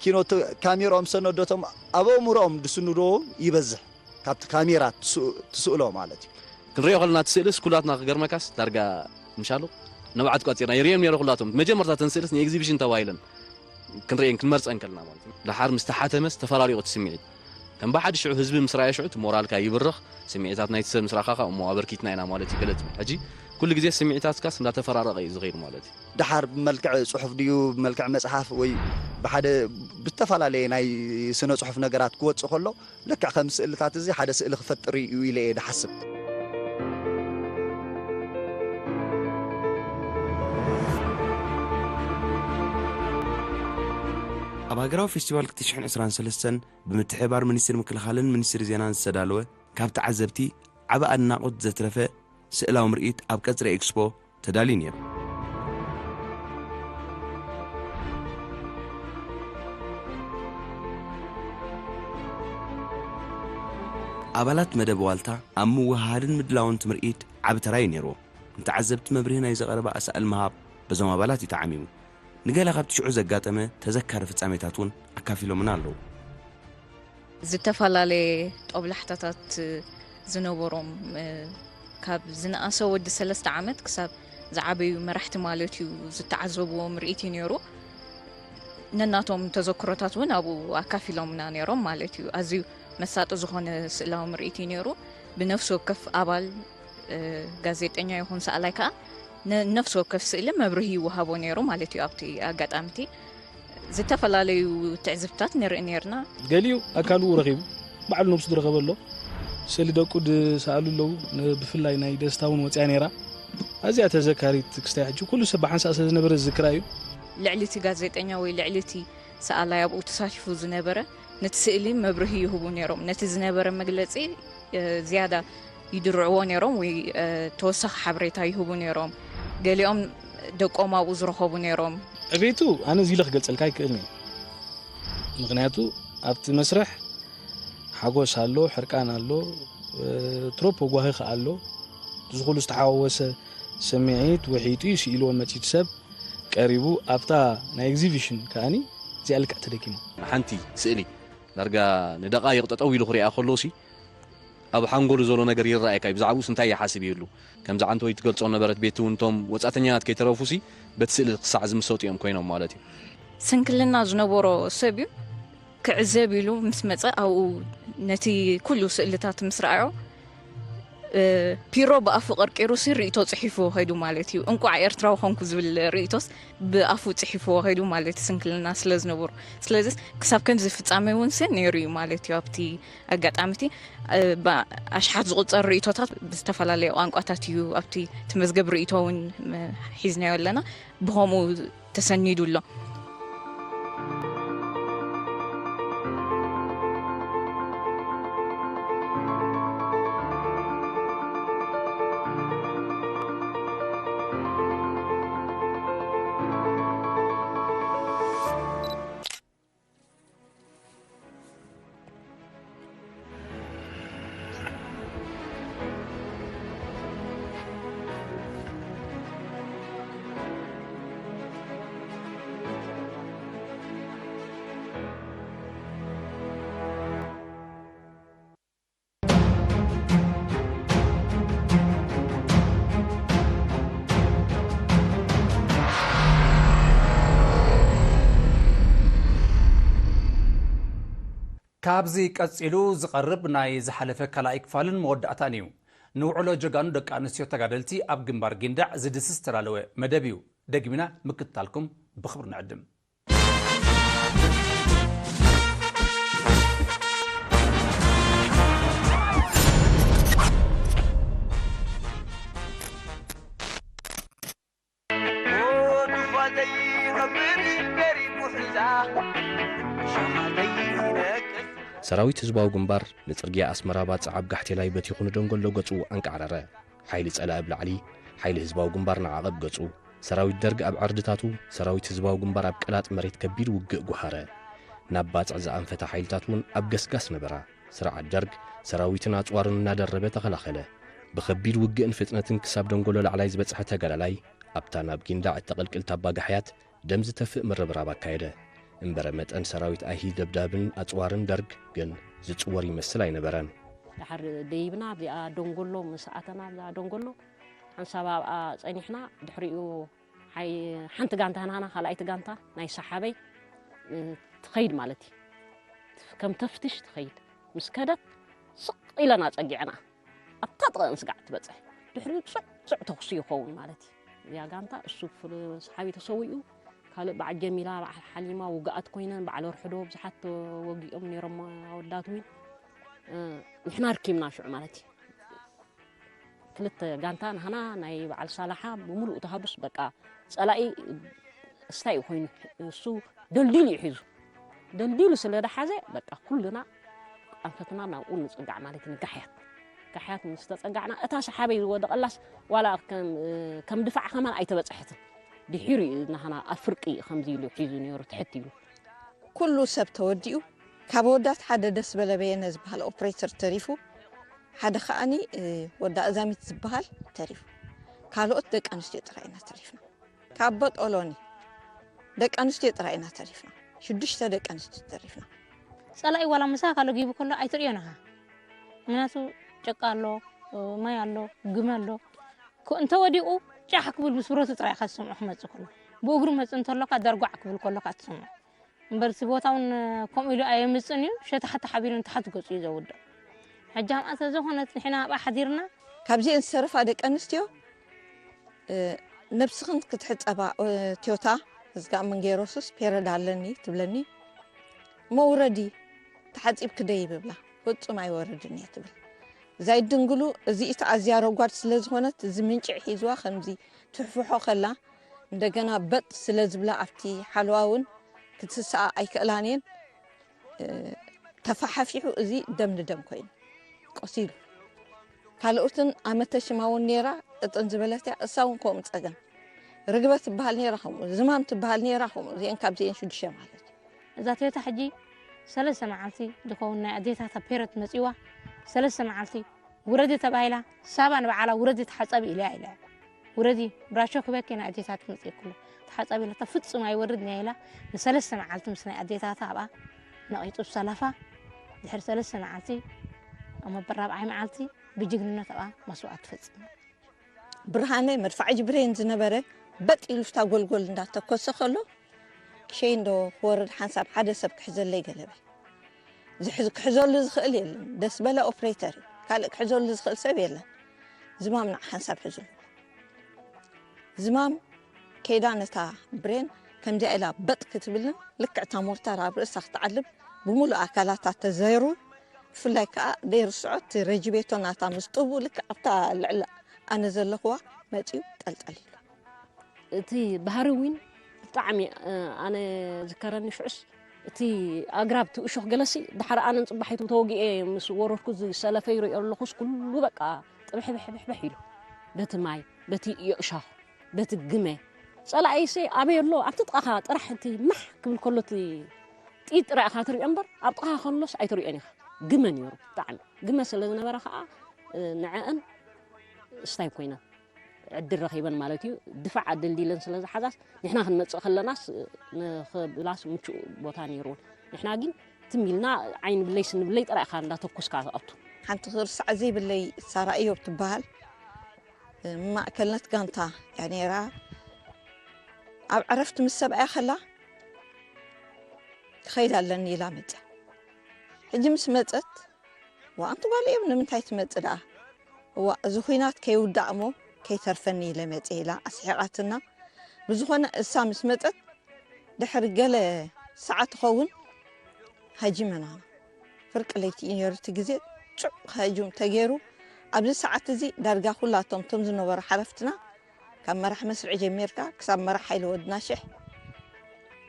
ኪኖ ት-፣ ካሜርኦም ሰነዶቶም ኣብ ኣእምሮኦም ዝስንድዎ ይበዝሕ። ካብቲ ካሜራ ትስ-፣ ትስእሎ ማለት እዩ። ክንሪኦ ከለና እቲ ስእልስ ኩላትና ክገርመካስ ዳርጋ ምሻሉ ንብዓት ቋጺርና ይርእዮም ነይሩ ኩላቶም። መጀመርታ ተን ስእልስ ንኤግዚቢሽን ተባሂለን ክንርእየን ክንመርጸን ከለና ማለት እዩ። ደሓር ምስ ተሓተመስ ተፈራሪቑ እቲ ስምዒት። ከም ብሓድሽዑ ህዝቢ ምስ ረኣየ ሽዑ እቲ ሞራልካ ይብርኽ፣ ስምዒታት ናይቲ ሰብ ምስ ረኣኻ ከኣ እሞ ኣበርኪትና ኢና ማለት እዩ ገለ ትብል። ሕጂ ኩሉ ግዜ ስምዒታትካስ እንዳተፈራረቐ እዩ ዝኸይድ ማለት እዩ። ደሓር ብመልክዕ ጽሑፍ ድዩ ብመልክዕ መጽሓፍ ወይ ብሓደ ብተፈላለየ ናይ ስነ ጽሑፍ ነገራት ክወጽእ ከሎ ልክዕ ከም ስእልታት እዚ ሓደ ስእሊ ክፈጥር እዩ ኢለ እየ ድሓስብ። ኣብ ሃገራዊ ፌስቲቫል ክልተ ሽሕን ዕስራን ሰለስተን ብምትሕብባር ሚኒስትሪ ምክልኻልን ሚኒስትሪ ዜናን ዝተዳለወ ካብ ተዓዘብቲ ዓቢ ኣድናቖት ዘትረፈ ስእላዊ ምርኢት ኣብ ቀጽሪ ኤክስፖ ተዳልዩ ነይሩ። ኣባላት መደብ ዋልታ ኣብ ምውህሃድን ምድላውን እቲ ምርኢት ዓቢ ተራ እዩ ነይርዎ። ንተዓዘብቲ መብርሂ ናይ ዝቐረበ ኣሳእል ምሃብ በዞም ኣባላት እዩ ተዓሚሙ። ንገለ ካብቲ ሽዑ ዘጋጠመ ተዘካሪ ፍጻሜታት እውን ኣካፊሎምና ኣለዉ። ዝተፈላለየ ጦብላሕታታት ዝነበሮም፣ እ፣ ካብ ዝነኣሰ ወዲ ሰለስተ ዓመት ክሳብ ዝዓበዩ መራሕቲ ማለት እዩ ዝተዓዘብዎ ምርኢት እዩ ነይሩ። ነናቶም ተዘክሮታት እውን ኣብኡ ኣካፊሎምና ነይሮም ማለት እዩ። ኣዝዩ መሳጢ ዝኾነ ስእላዊ ምርኢት እዩ ነይሩ። ብነፍሲ ወከፍ ኣባል፣ እ፣ ጋዜጠኛ ይኹን ሰኣላይ ከኣ ነ-፣ ነፍሲ ወከፍ ስእሊ መብርሂ ይወሃቦ ነይሩ ማለት እዩ። ኣብቲ ኣጋጣሚ እቲ ዝተፈላለዩ ትዕዝብትታት ንርኢ ነይርና። ገሊኡ ኣካሉ ረኺቡ ባዕሉ ነብሱ ዝረኸበ ኣሎ። ስእሊ ደቁ ዝሰኣሉ ኣለዉ። ን-፣ ብፍላይ ናይ ደስታ እውን ወፂኣ ነይራ። ኣዝያ ተዘካሪት ክስታይ ሕጂ ኩሉ ሰብ ብሓንሳእ ስለ ዝነበረ ዝዝክራ እዩ። ልዕሊ እቲ ጋዜጠኛ ወይ ልዕሊ እቲ ሰኣላይ ኣብኡ ተሳቲፉ ዝነበረ ነቲ ስእሊ መብርሂ ይህቡ ነይሮም። ነቲ ዝነበረ መግለጺ፣ እ፣ ዝያዳ ይድርዕዎ ነይሮም ወይ፣ እ፣ ተወሳኺ ሓበሬታ ይህቡ ነይሮም። ገሊኦም ደቆም ኣብኡ ዝረኸቡ ነይሮም። ዕቤቱ ኣነ እዚ ኢለ ክገልጸልካ ኣይክእልን እየ። ምኽንያቱ ኣብቲ መስርሕ ሓጎስ ኣሎ፣ ሕርቃን ኣሎ፣ እ፣ ትሮፖ ጓሂ ከኣ ኣሎ። እዚ ኩሉ ዝተሓዋወሰ ስምዒት ውሒጡ እዩ ስኢልዎ መጺኡ ሰብ ቀሪቡ ኣብታ ናይ ኤግዚቢሽን ከኣኒ እዚኣ ልክዕ ተደጊማ። ሓንቲ ስእሊ ዳርጋ ንደቃይቕ ጠጠው ኢሉ ክሪኣ ከሎ ሲ ኣብ ሓንጎሉ ዘሎ ነገር ይረኣየካ እዩ። ብዛዕባኡስ እንታይ ይሓስብ ይህሉ? ከምዚ ዓንተወይ ትገልጾ ነበረት ቤት እውን እቶም ወጻእተኛታት ከይተረፉ ሲ በቲ ስእሊ ክሳዕ ዝምሰጡ እዮም ኮይኖም ማለት እዩ። ስንክልና ዝነበሮ ሰብ እዩ። ክዕዘብ ኢሉ ምስ መጸ ኣብኡ ነቲ ኩሉ ስእልታት ምስ ረኣዮ፣ እ፣ ፒሮ ብኣፉ ቀርቂሩ ሲ ርእይቶ ጽሒፉ ከይዱ ማለት እዩ። እንቋዕ ኤርትራዊ ኮንኩ ዝብል ርእይቶስ ብኣፉ ጽሒፉ ከይዱ ማለት እዩ፣ ስንክልና ስለ ዝነበሩ። ስለዚ ክሳብ ከምዚ ፍጻሜ እውን ሲ ነይሩ እዩ ማለት እዩ። ኣብቲ ኣጋጣሚ እቲ፣ እ፣ ብኣሽሓት ዝቑጸር ርእይቶታት ብዝተፈላለየ ቋንቋታት እዩ ኣብቲ እቲ መዝገብ ርእይቶ እውን፣ እ፣ ሒዝናዮ ኣለና። ብኸምኡ ተሰኒዱ ኣሎ። ካብዚ ቀጺሉ ዝቐርብ ናይ ዝሓለፈ ካልኣይ ክፋልን መወዳእታን እዩ። ንውዕሎ ጀጋኑ ደቂ ኣንስትዮ ተጋደልቲ ኣብ ግንባር ጊንዳዕ ዝድስስ ዝተዳለወ መደብ እዩ። ደጊምና ምክትታልኩም ብኽብሪ ንዕድም። ሰራዊት ህዝባዊ ግንባር ንጽርግያ ኣስመራ ባጽዕ ኣብ ጋሕቴላይ በቲኹ ንደንጎሎ ገጹ ኣንቃዕረረ። ሓይሊ ጸላኢ ኣብ ላዕሊ፣ ሓይሊ ህዝባዊ ግንባር ንዓቐብ ገጹ። ሰራዊት ደርግ ኣብ ዕርድታቱ፣ ሰራዊት ህዝባዊ ግንባር ኣብ ቀላጥ መሬት ከቢድ ውግእ ጓሃረ። ናብ ባጽዕ ዝኣንፈታ ሓይልታት እውን ኣብ ገስጋስ ነበራ። ስርዓት ደርግ ሰራዊትን ኣጽዋርን እናደረበ ተኸላኸለ። ብኸቢድ ውግእን ፍጥነትን ክሳብ ደንጎሎ ላዕላይ ዝበጽሐ ተጋዳላይ፣ ኣብታ ናብ ጊንዳዕ እተቐልቅል ታባ ጋሕያት ደም ዝተፍእ ምርብራብ ኣካየደ። እምበረ መጠን ሰራዊት ኣይሂ ደብዳብን ኣጽዋርን ደርግ ግን ዝጽወር ይመስል ኣይነበረን። ድሓር ደይብና ኣብዚኣ ደንጎሎ ምስ ኣተና ኣብዛ ደንጎሎ ሓንሳብ ኣብኣ ጸኒሕና። ድሕሪኡ ሓይ-፣ ሓንቲ ጋንታ ናና ካልኣይቲ ጋንታ ናይ ሰሓበይ፣ እ፣ ትኸይድ ማለት እዩ። ከም ተፍትሽ ትኸይድ። ምስ ከደት ስቕ ኢለና ጸጊዕና ኣብታ ጥቕእን ስጋዕ ትበጽሕ። ድሕሪኡ ጽዕ ጽዕ ተኹሲ ይኸውን ማለት እዩ። እዚኣ ጋንታ እሱ ፍር-፣ ሰሓቢ ተሰዊኡ፣ ካልእ በዓል ጀሚላ፣ በዓል ሓሊማ ውግኣት ኮይነን፣ በዓል ወርሕዶ ብዙሓት ተወጊኦም ነይሮም ኣወዳት እውን። እ፣ ንሕና ርኪብና ሽዑ ማለት እዩ። ክልተ ጋንታ ንሃና ናይ በዓል ሳላሓ ብምሉእ ተሃዱስ በቃ ጸላኢ እስታይ እዩ ኮይኑ እሱ ደልዲሉ እዩ ሒዙ። ደልዲሉ ስለ ደሓዘ በቃ ኩልና ኣንፈትና ናብኡ ንጽጋዕ ማለት እዩ። ንጋሕያት፣ ጋሕያት ምስ ተጸጋዕና እታ ሰሓበይ ዝወደቐላስ ዋላ ከም፣ ከም ድፋዕ ከማን ኣይተበጽሐትን። ድሒሩ እዩ ናህና ኣብ ፍርቂ ከምዚ ኢሉ ሒዙ ነይሩ ትሕት ኢሉ። ኩሉ ሰብ ተወዲኡ፣ ካብ ኣወዳት ሓደ ደስ በለ በየነ ዝበሃል ኦፕሬተር ተሪፉ፣ ሓደ ከኣኒ፣ እ፣ ወዳ እዛሚት ዝበሃል ተሪፉ። ካልኦት ደቂ ኣንስትዮ ጥራይ ኢና ተሪፍና። ካብ በጦሎኒ ደቂ ኣንስትዮ ጥራይ ኢና ተሪፍና። ሽዱሽተ ደቂ ኣንስትዮ ተሪፍና። ጸላኢ ዋላ ምሳኻ ለጊቡ ከሎ ኣይትርእዮን ኢኻ። ምኽንያቱ ጭቃ ኣሎ፣ ማይ ኣሎ፣ ግመ ኣሎ። ኮ-፣ እንተወዲቑ ጫሕ ክብል ብስብረቱ ጥራይ ኢኻ ትሰምዖ ክመጽእ ከሎ። ብእግሩ መጽእ እንተሎካ ዳርጓዕ ክብል ከሎካ ትሰምዖ። እምበር እቲ ቦታ እውን ከምኡ ኢሉ ኣየምጽእን እዩ። ሸታሕታሕ ኣቢሉ ንታሕቲ ገጹ እዩ ዘውድቕ። ሕጂ ኣብኣ ተዘኾነት ንሕና ኣብኣ ሓዲርና። ካብዚአን ዝተረፋ ደቂ ኣንስትዮ፣ እ፣ ነብስኽን ክትሕጸባ፣ እ፣ ትዮታ፣ እዝጋ መንጌሮስስ ፔረድ ኣለኒ ትብለኒ። መውረዲ ተሓጺብኪ ደይ ብብላ፣ ፍጹም ኣይወርድን እየ ትብል። እዛ ይድንግሉ፣ እዚ እቲ ኣዝያ ረጓድ ስለ ዝኾነት፣ እዚ ምንጭዕ ሒዝዋ ከምዚ ትሕፍሖ ከላ፣ እንደገና በጥ ስለ ዝብላ ኣብቲ ሓለዋ እውን ክትስስኣ ኣይክእላን እየን። እ፣ ተፋሓፊሑ እዚ ደም ንደም ኮይኑ ቆሲሉ። ካልኦትን ኣመተ ሽማ እውን ነይራ፣ ቅጥን ዝበለት እያ፣ እሳ እውን ከምኡ ጸገም። ርግበ ትበሃል ነይራ ከምኡ፣ ዝማም ትበሃል ነይራ ከምኡ፣ እዚአን ካብዚአን ሽዱሽተ ማለት እዩ። እዛ ቴታ ሕጂ ሰለስተ መዓልቲ ዝኸውን ናይ ኣዴታታ ፔረት መጺዋ፣ ሰለስተ መዓልቲ ውረዲ ተባሂላ፣ ሳባ ንባዕላ ውረዲ ተሓጸቢ ኢለያ ኢለያ። ውረዲ፣ ብራሾ ክበኪ ናይ ኣዴታት መጽእ ኩሉ። ተሓጸቢ ኢላታ፣ ፍጹም ኣይወርድን እየ ኢላ፣ ንሰለስተ መዓልቲ ምስ ናይ ኣዴታታ ኣብኣ ነቒጹ ሰለፋ። ድሕሪ ሰለስተ መዓልቲ፣ ኣብ መበል ራብዓይ መዓልቲ ብጅግንነት ኣብኣ መስዋእቲ ፈጺሙ። ብርሃነ መድፋዕ ጅብሬን ዝነበረ በጥ ኢሉ ፍታ ጎልጎል እንዳተኮሰ ከሎ፣ ሸይ እንዶ ክወርድ ሓንሳብ ሓደ ሰብ ክሕዘለይ ገለበ። ዝሕዝ-፣ ክሕዘሉ ዝኽእል የለን። ደስ በለ ኦፕሬተር እዩ። ካልእ ክሕዘሉ ዝኽእል ሰብ የለን። ዝማም ንዓ ሓንሳብ ሕዙ። ዝማም ከይዳ ነታ ብሬን ከምዚኣ ኢላ በጥ ክትብልና፣ ልክዕ እታ ሞርታር ኣብ ርእሳ ክትዓልብ፣ ብምሉእ ኣካላታ ተዘይሩ፣ ብፍላይ ከኣ ደይርስዖ እቲ ረጅቤቶ ናታ ምስ ጡቡ ልክዕ ኣብታ ልዕሊ ኣነ ዘለኽዋ መጺኡ ጠልጠል ኢሉ። እቲ ባህሪ እውን ብጣዕሚ፣ እ፣ ኣነ ዝከረኒ ሽዑስ እቲ ኣግራብ እቲ እሾኽ ገለሲ ድሓር ኣነን ጽባሒቱ ተወጊኤ ምስ ወረድኩ ዝሰለፈ ይርእዮ ኣለኹስ ኩሉ በቃ ጥብሕብሕብሕብሕ ኢሉ በቲ ማይ፣ በቲ የእሻኽ፣ በቲ ግመ። ጸላኢሲ ኣበይ ኣሎ? ኣብቲ ጥቓኻ ጥራሕ እቲ ማሕ ክብል ከሎ እቲ ጥይት ጥራይ ኢኻ ትርእዮ እምበር ኣብ ጥቓኻ ከሎስ ኣይትርእዮን ኢኻ። ግመ ነይሩ ብጣዕሚ። ግመ ስለ ዝነበረ ኸኣ፣ እ፣ ንዐአን ስታይ ኮይነን ዕድል ረኺበን ማለት እዩ። ድፋዕ ኣደልዲለን ስለ ዝሓዛስ ንሕና ክንመጽእ ከለናስ ንኽብላስ ምቹእ ቦታ ነይሩን። ንሕና ግን ትም ኢልና ዓይኒ ብለይ ስኒ ብለይ ጥራይ ኢኻ እንዳተኮስካ ትኣቱ። ሓንቲ ክርሳዕ ዘይብለይ ሳራ እዮብ ትበሃል፣ ማእከልነት ጋንታ እያ ነይራ። ኣብ ዕረፍቲ ምስ ሰብኣያ ከላ ክኸይድ ኣለኒ ኢላ መጽያ። ሕጂ ምስ መጸት፣ "ዋ፣ ኣንቲ ጓል እዮም ንምንታይ ትመጽእ ደኣ? እዋ፣ እዚ ኹናት ከይውዳእ እሞ ከይተርፈኒ ኢለ መጽየ" ኢላ ኣስሒቓትና። ብዝኾነ እሳ ምስ መጸት ድሕሪ ገለ ሰዓት ትኸውን ሃጂመና። ፍርቂ ለይቲ እዩ ነይሩ እቲ ግዜ። ጩዕ ሃጁም ተገይሩ። ኣብዚ ሰዓት እዚ ዳርጋ ኩላቶም እቶም ዝነበሩ ሓለፍትና ካብ መራሕ መስርዕ ጀሚርካ ክሳብ መራሕ ሓይሊ ወድና ሽሕ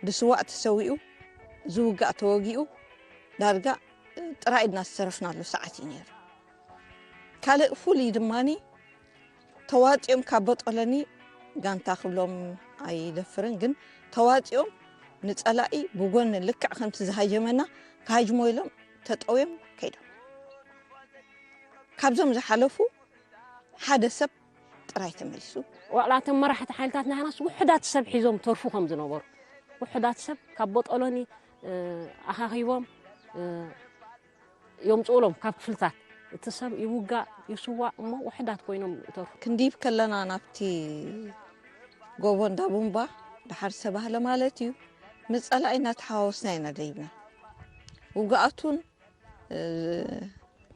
ብስዋእ ተሰዊኡ፣ ዝውጋእ ተወጊኡ፣ ዳርጋ ጥራይ ኢድና ዝተረፍናሉ ሰዓት እዩ ነይሩ። ካልእ ፍሉይ ድማኒ ተዋፂኦም ካብ ቦጦሎኒ ጋንታ ክብሎም ኣይደፍርን፣ ግን ተዋፂኦም ንፀላኢ ብጎኒ ልክዕ ከምቲ ዝሃጀመና ክሃጅሞ ኢሎም ተጠውዮም ከይዶም። ካብዞም ዝሓለፉ ሓደ ሰብ ጥራይ ተመሊሱ። ዋዕላቶም መራሕቲ ሓይልታት ናህናስ ውሑዳት ሰብ ሒዞም ተርፉ ከም ዝነበሩ፣ ውሑዳት ሰብ ካብ ቦጦሎኒ ኣኻኺቦም የምፅኡሎም ካብ ክፍልታት። እቲ ሰብ ይውጋእ ይስዋእ እሞ ውሕዳት ኮይኖም ይተርፉ። ክንዲብ ከለና ናብቲ ጎቦ እንዳቡምባ ድሓር ዝተባህለ ማለት እዩ፣ ምስ ፀላኢ እናተሓዋወስና ኢና ደይብና። ውግኣቱን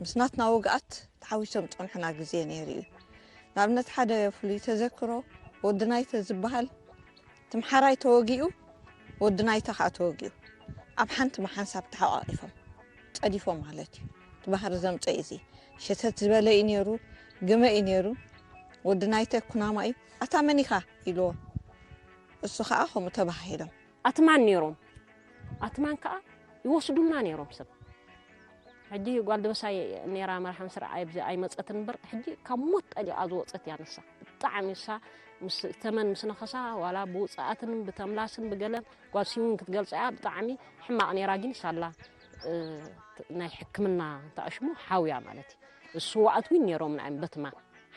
ምስ ናትና ውግኣት ተሓዊሶም ዝፀንሑና ግዜ ነይሩ እዩ። ንኣብነት ሓደ ፍሉይ ተዘክሮ፣ ወዲ ናይተ ዝበሃል ትምሓራይ ተወጊኡ፣ ወዲ ናይተ ከዓ ተወጊኡ፣ ኣብ ሓንቲ መሓንሳብ ተሓቋቂፎም ፀዲፎም ማለት እዩ። እቲ ባህሪ ዘምፀ እዚ ሸተት ዝበለ እዩ ነይሩ፣ ግመ እዩ ነይሩ። ወዲ ናይተ ኩናማ እዩ። ኣታ መን ኢኻ ኢልዎ፣ እሱ ከዓ ከምኡ ተባሂሎም። ኣትማን ነይሮም። ኣትማን ከዓ ይወስዱልና ነይሮም ሰብ። ሕጂ ጓል ደበሳይ ነይራ መርሓ ምስራዕ ኣብዚ ኣይመፀትን እምበር፣ ሕጂ ካብ ሞት ጠሊቓ ዝወፀት እያ ንሳ። ብጣዕሚ እሳ ምስ ተመን ምስ ነኸሳ፣ ዋላ ብውፅኣትን ብተምላስን ብገለን ጓል ሲውን ክትገልፃ እያ፣ ብጣዕሚ ሕማቕ ነይራ። ግን ሳላ ናይ ሕክምና እንተኣሽሙ ሓውያ ማለት እዩ። ስዋኣት እውን ነይሮም ንዓም በትማ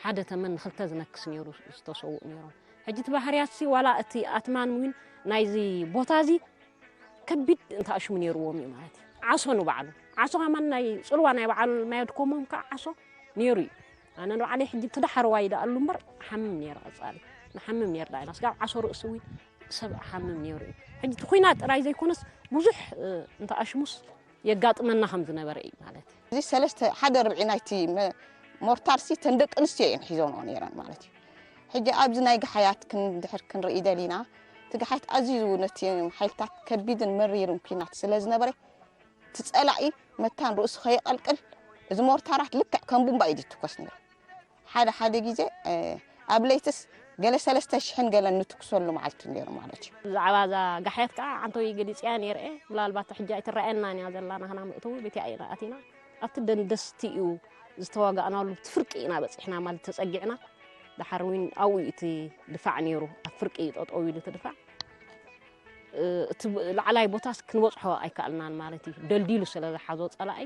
ሓደ ተመን ንክልተ ዝነክስ ነይሩ ዝተሰውእ ነይሮም። ሕጂ እቲ ባህርያትሲ ዋላ እቲ ኣትማን እውን ናይዚ ቦታ እዚ ከቢድ እንተኣሽሙ ነይርዎም እዩ ማለት እዩ። ዓሶ ንባዕሉ ዓሶ ከማን ናይ ፅልዋ ናይ በዓል ማይ ኣድኮሞም ከዓ ዓሶ ነይሩ እዩ። ኣነ ንባዕለይ ሕጂ እቲ ዳሕረዋይ ይደኣሉ እምበር ሓምም ነይረ ቀፃሊ ንሓምም ነይርና ኢና። ስጋብ ዓሶ ርእሲ እውን ሰብ ሓምም ነይሩ እዩ። ሕጂ እቲ ኩናት ጥራይ ዘይኮነስ ብዙሕ እንተኣሽሙስ የጋጥመና ከም ዝነበረ እዩ ማለት እዩ። እዚ ሰለስተ ሓደ ርብዒ ናይቲ መ- ሞርታርሲ ተን ደቂ ኣንስትዮ እየን ሒዞንኦ ነይረን ማለት እዩ። ሕጂ ኣብዚ ናይ ገሓያት ክንድሕር ክንርኢ ደሊና፣ እቲ ገሓያት ኣዝዩ ነቲ ሓይልታት ከቢድን መሪርን ኩናት ስለ ዝነበረ፣ እቲ ጸላኢ መታን ርእሱ ከየቐልቅል እዚ ሞርታራት ልክዕ ከም ቡምባ እዩ ዝትኮስ ነይሩ። ሓደ ሓደ ግዜ ኣብ ለይትስ ገለ ሰለስተ ሽሕን ገለን ንትኩሰሉ መዓልቲ ነይሩ ማለት እዩ። ብዛዕባ እዛ ጋሕያት ከዓ ዓንተወይ ገሊፅያ ነይረ። ምናልባት ሕጂ ኣይትረኣየናን እያ ዘላ ናህና ምእትዊ ቤት ኢና ኣቲና ኣብቲ ደንደስቲ እዩ ዝተዋጋእናሉ። እቲ ፍርቂ ኢና በፂሕና ማለት ተፀጊዕና። ድሓር እውን ኣብኡ እዩ እቲ ድፋዕ ነይሩ። ኣብ ፍርቂ እዩ ጠጠው ኢሉ እቲ ድፋዕ። እቲ ላዕላይ ቦታስ ክንበፅሖ ኣይከኣልናን ማለት እዩ። ደልዲሉ ስለ ዝሓዞ ፀላኢ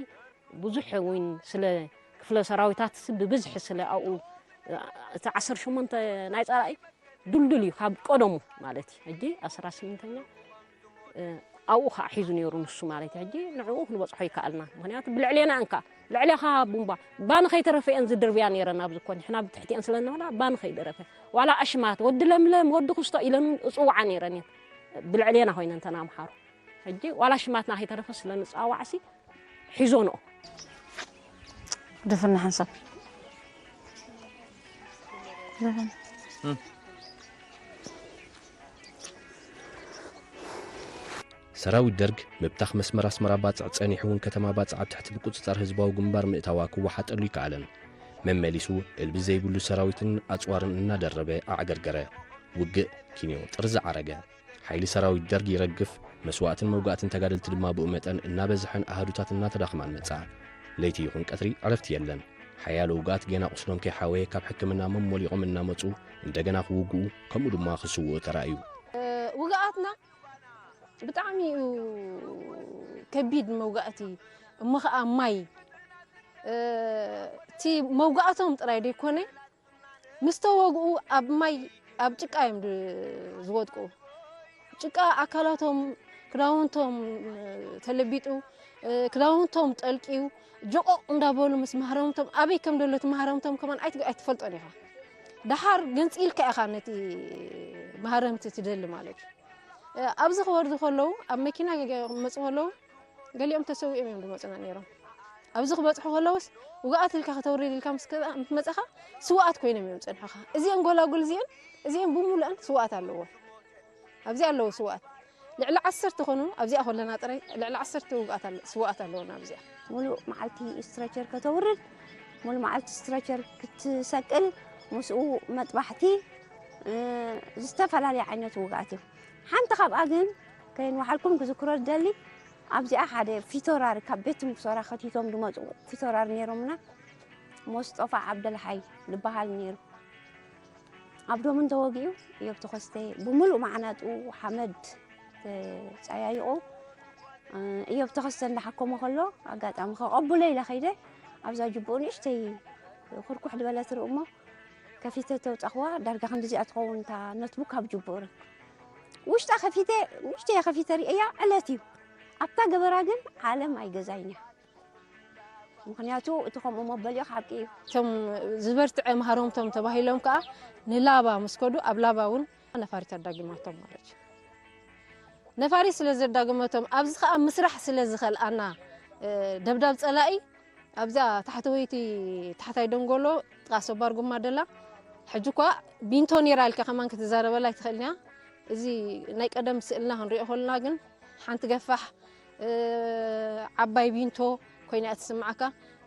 ብዙሕ እውን ስለ ክፍለ ሰራዊታት ብብዝሒ ስለ ኣብኡ እቲ ዓሰርተ ሸሞንተ ናይ ፀላኢ ድልድል እዩ ካብ ቀደሙ ማለት እዩ። ሕጂ ኣስራ ስምንተኛ ኣብኡ ከዓ ሒዙ ነይሩ ንሱ ማለት እዩ። ሕጂ ንዕኡ ክንበፅሖ ይከኣልና። ምክንያቱ ብልዕሌና እንካ ልዕሌኻ ቡምባ ባን ከይተረፈ እየን ዝድርብያ ነይረን። ኣብዚ ኮ ንሕና ብትሕቲአን ስለ ንነበና ባን ከይደረፈ ዋላ ኣሽማት ወዲ ለምለም ወዲ ክስቶ ኢለን እውን እፅውዓ ነይረን እየን ብልዕሌና ኮይነን ተናምሓሩ። ሕጂ ዋላ ሽማትና ከይተረፈ ስለ ንፃዋዕሲ ሒዞንኦ። ድፍና ሓንሳብ ሰራዊት ደርግ ምብታኽ መስመር ኣስመራ ባጽዕ ጸኒሑ እውን ከተማ ባጽዕ ኣብ ትሕቲ ምቁጽጻር ህዝባዊ ግንባር ምእታዋ ክወሓጠሉ ኣይከኣለን። መመሊሱ እልቢ ዘይብሉ ሰራዊትን ኣጽዋርን እናደረበ ኣዕገርገረ። ውግእ ኪንዮ ጥርዚ ዓረገ። ሓይሊ ሰራዊት ደርግ ይረግፍ፣ መስዋእትን መውጋእትን ተጋደልቲ ድማ ብኡ መጠን እናበዝሐን ኣሃዱታት እናተዳኽማን መጻ። ለይቲ ይኹን ቀትሪ ዕረፍቲ የለን። ሓያሎ ውጉኣት ጌና ቁስሎም ከይሓወየ ካብ ሕክምና መሞሊቖም እናመጹ እንደገና ክውግኡ ከምኡ ድማ ክስውኡ ተራእዩ። ውግኣትና ብጣዕሚ እዩ ከቢድ መውጋእቲ እሞ ኸዓ ማይ እቲ መውጋእቶም ጥራይ ደይኮነ ምስ ተወግኡ ኣብ ማይ ኣብ ጭቃ እዮም ዝወድቁ። ጭቃ ኣካላቶም ክዳውንቶም ተለቢጡ ክዳውንቶም ጠልቅዩ ጆቆቕ እንዳበሉ ምስ ማህረምቶም ኣበይ ከም ደሎ እቲ ማህረምቶም ከማን ኣይትፈልጦን ኢኻ። ደሓር ገንፂልካ ኢኻ ነቲ ማህረምቲ ትደሊ ማለት እዩ። ኣብዚ ክወርዱ ከለዉ ኣብ መኪና ክመፁ ከለዉ ገሊኦም ተሰዊኦም እዮም ዝመፁና ነይሮም። ኣብዚ ክበፅሑ ከለውስ ውግኣት ኢልካ ከተውርድ ኢልካ ምስ መፃኻ ስውኣት ኮይኖም እዮም ዝፀንሑኻ። እዚአን ጎላጉል እዚአን እዚአን ብምሉአን ስውኣት ኣለዎ። ኣብዚ ኣለዉ ስውኣት ልዕሊ ዓሰርተ ኮኑ ኣብዚኣ ከለና ጥራይ ልዕሊ ዓሰርተ ውግኣት ስውኣት ኣለዉና ኣብዚኣ። ሙሉእ መዓልቲ ስትረቸር ከተውርድ ሙሉእ መዓልቲ ስትረቸር ክትሰቅል ምስኡ መጥባሕቲ ዝተፈላለየ ዓይነት ውግኣት እዩ። ሓንቲ ካብኣ ግን ከይንወሓልኩም ክዝክሮ ዝደሊ ኣብዚኣ ሓደ ፊቶራር ካብ ቤት ትምህርቶራ ከቲቶም ዝመፁ ፊቶራር ነይሮምና። ሞስጦፋ ዓብደልሓይ ዝበሃል ነይሩ። ኣብ ዶምን ተወጊኡ እዮብ ተኸስተ ብምሉእ ማዕናጡ ሓመድ ተፀያይቑ፣ እዮብ ተኸስተ እንዳሓከሞ ከሎ ኣጋጣሚ ከቐብሎ ኢለ ከይደ ኣብዛ ጅብኡ ንእሽተይ ኩርኩሕ ዝበለት ርኢ እሞ ከፊተ ተውፃኽዋ ዳርጋ ክንድዚኣ ትኸውን እታ ኖትቡክ ኣብ ጅብኡ ርኢ። ውሽጣ ከፊተ ንእሽተይ ከፊተ ርእያ ዕለት እዩ። ኣብታ ገበራ ግን ዓለም ኣይገዛይን እያ። ምኽንያቱ እቲ ከምኡ መበሊኡ ሓቂ እዩ። እቶም ዝበርትዐ መሃሮም እቶም ተባሂሎም ከኣ ንላባ ምስ ከዱ ኣብ ላባ እውን ነፋሪት ኣዳጊማቶም ማለት እዩ። ነፋሪት ስለ ዘዳግመቶም ኣብዚ ከኣ ምስራሕ ስለ ዝኸልኣና ደብዳብ ጸላኢ ኣብዛ ታሕተወይቲ ታሕታይ ደንጎሎ ጥቓ ሰባር ጎማ ደላ ሕጂ እኳ ቢንቶ ነይራ ኢልካ ከማን ክትዛረበላ ኣይትኽእልን እያ። እዚ ናይ ቀደም ስእልና ክንሪኦ ከለና ግን ሓንቲ ገፋሕ ዓባይ ቢንቶ ኮይና እያ ትስምዓካ።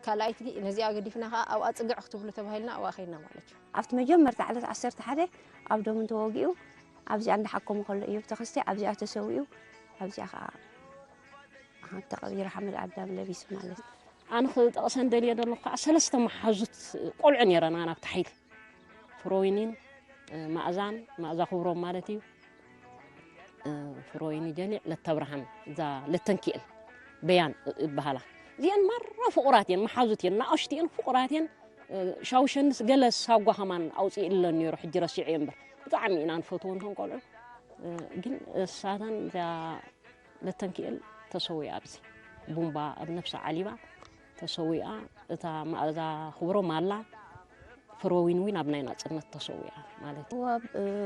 ካልኣይቲ ነዚኣ ገዲፍና ከዓ ኣብኣ ፅግዕ ክትብሉ ተባሂልና ኣብኣ ከይድና ማለት እዩ። ኣብቲ መጀመርታ ዕለት ዓሰርተ ሓደ ኣብ ዶምን ተወጊኡ ኣብዚኣ እንዳሓከሙ ከሎ እዩ ተኸስተ ኣብዚኣ ተሰዊኡ ኣብዚኣ ከዓ ተቐቢሩ ሓመድ ኣዳም ለቢሱ ማለት እዩ። ኣነ ክጠቕሰን ደልየ ዘለኹ ከዓ ሰለስተ መሓዙት ቆልዑ ነይረን ኣብቲ ሓይሊ ፍሮይኒን ማእዛን ማእዛ ክብሮም ማለት እዩ። ፍሮይኒ ጀሊዕ ለተብርሃን እዛ ለተንኪኤል በያን ይበሃላ። እዚአን ማራ ፍቑራት እየን፣ መሓዙት እየን፣ ናኣሽቱ እየን፣ ፍቑራት እየን። ሻውሸንስ ገለ ሳጓ ከማን ኣውፅእለን ነይሩ፣ ሕጂ ረሲዐ እምበር ብጣዕሚ ኢና ንፈትወን እተን ቆልዑ። ግን እሳተን እዛ ለተንኪኤል ተሰዊኣ ኣብዚ ቡምባ ኣብ ነፍሳ ዓሊባ ተሰዊኣ። እታ ማእዛ ክብሮም ኣላ። ፍሮዊን እውን ኣብ ናይ ናጽነት ተሰዊኣ ማለት እዩ።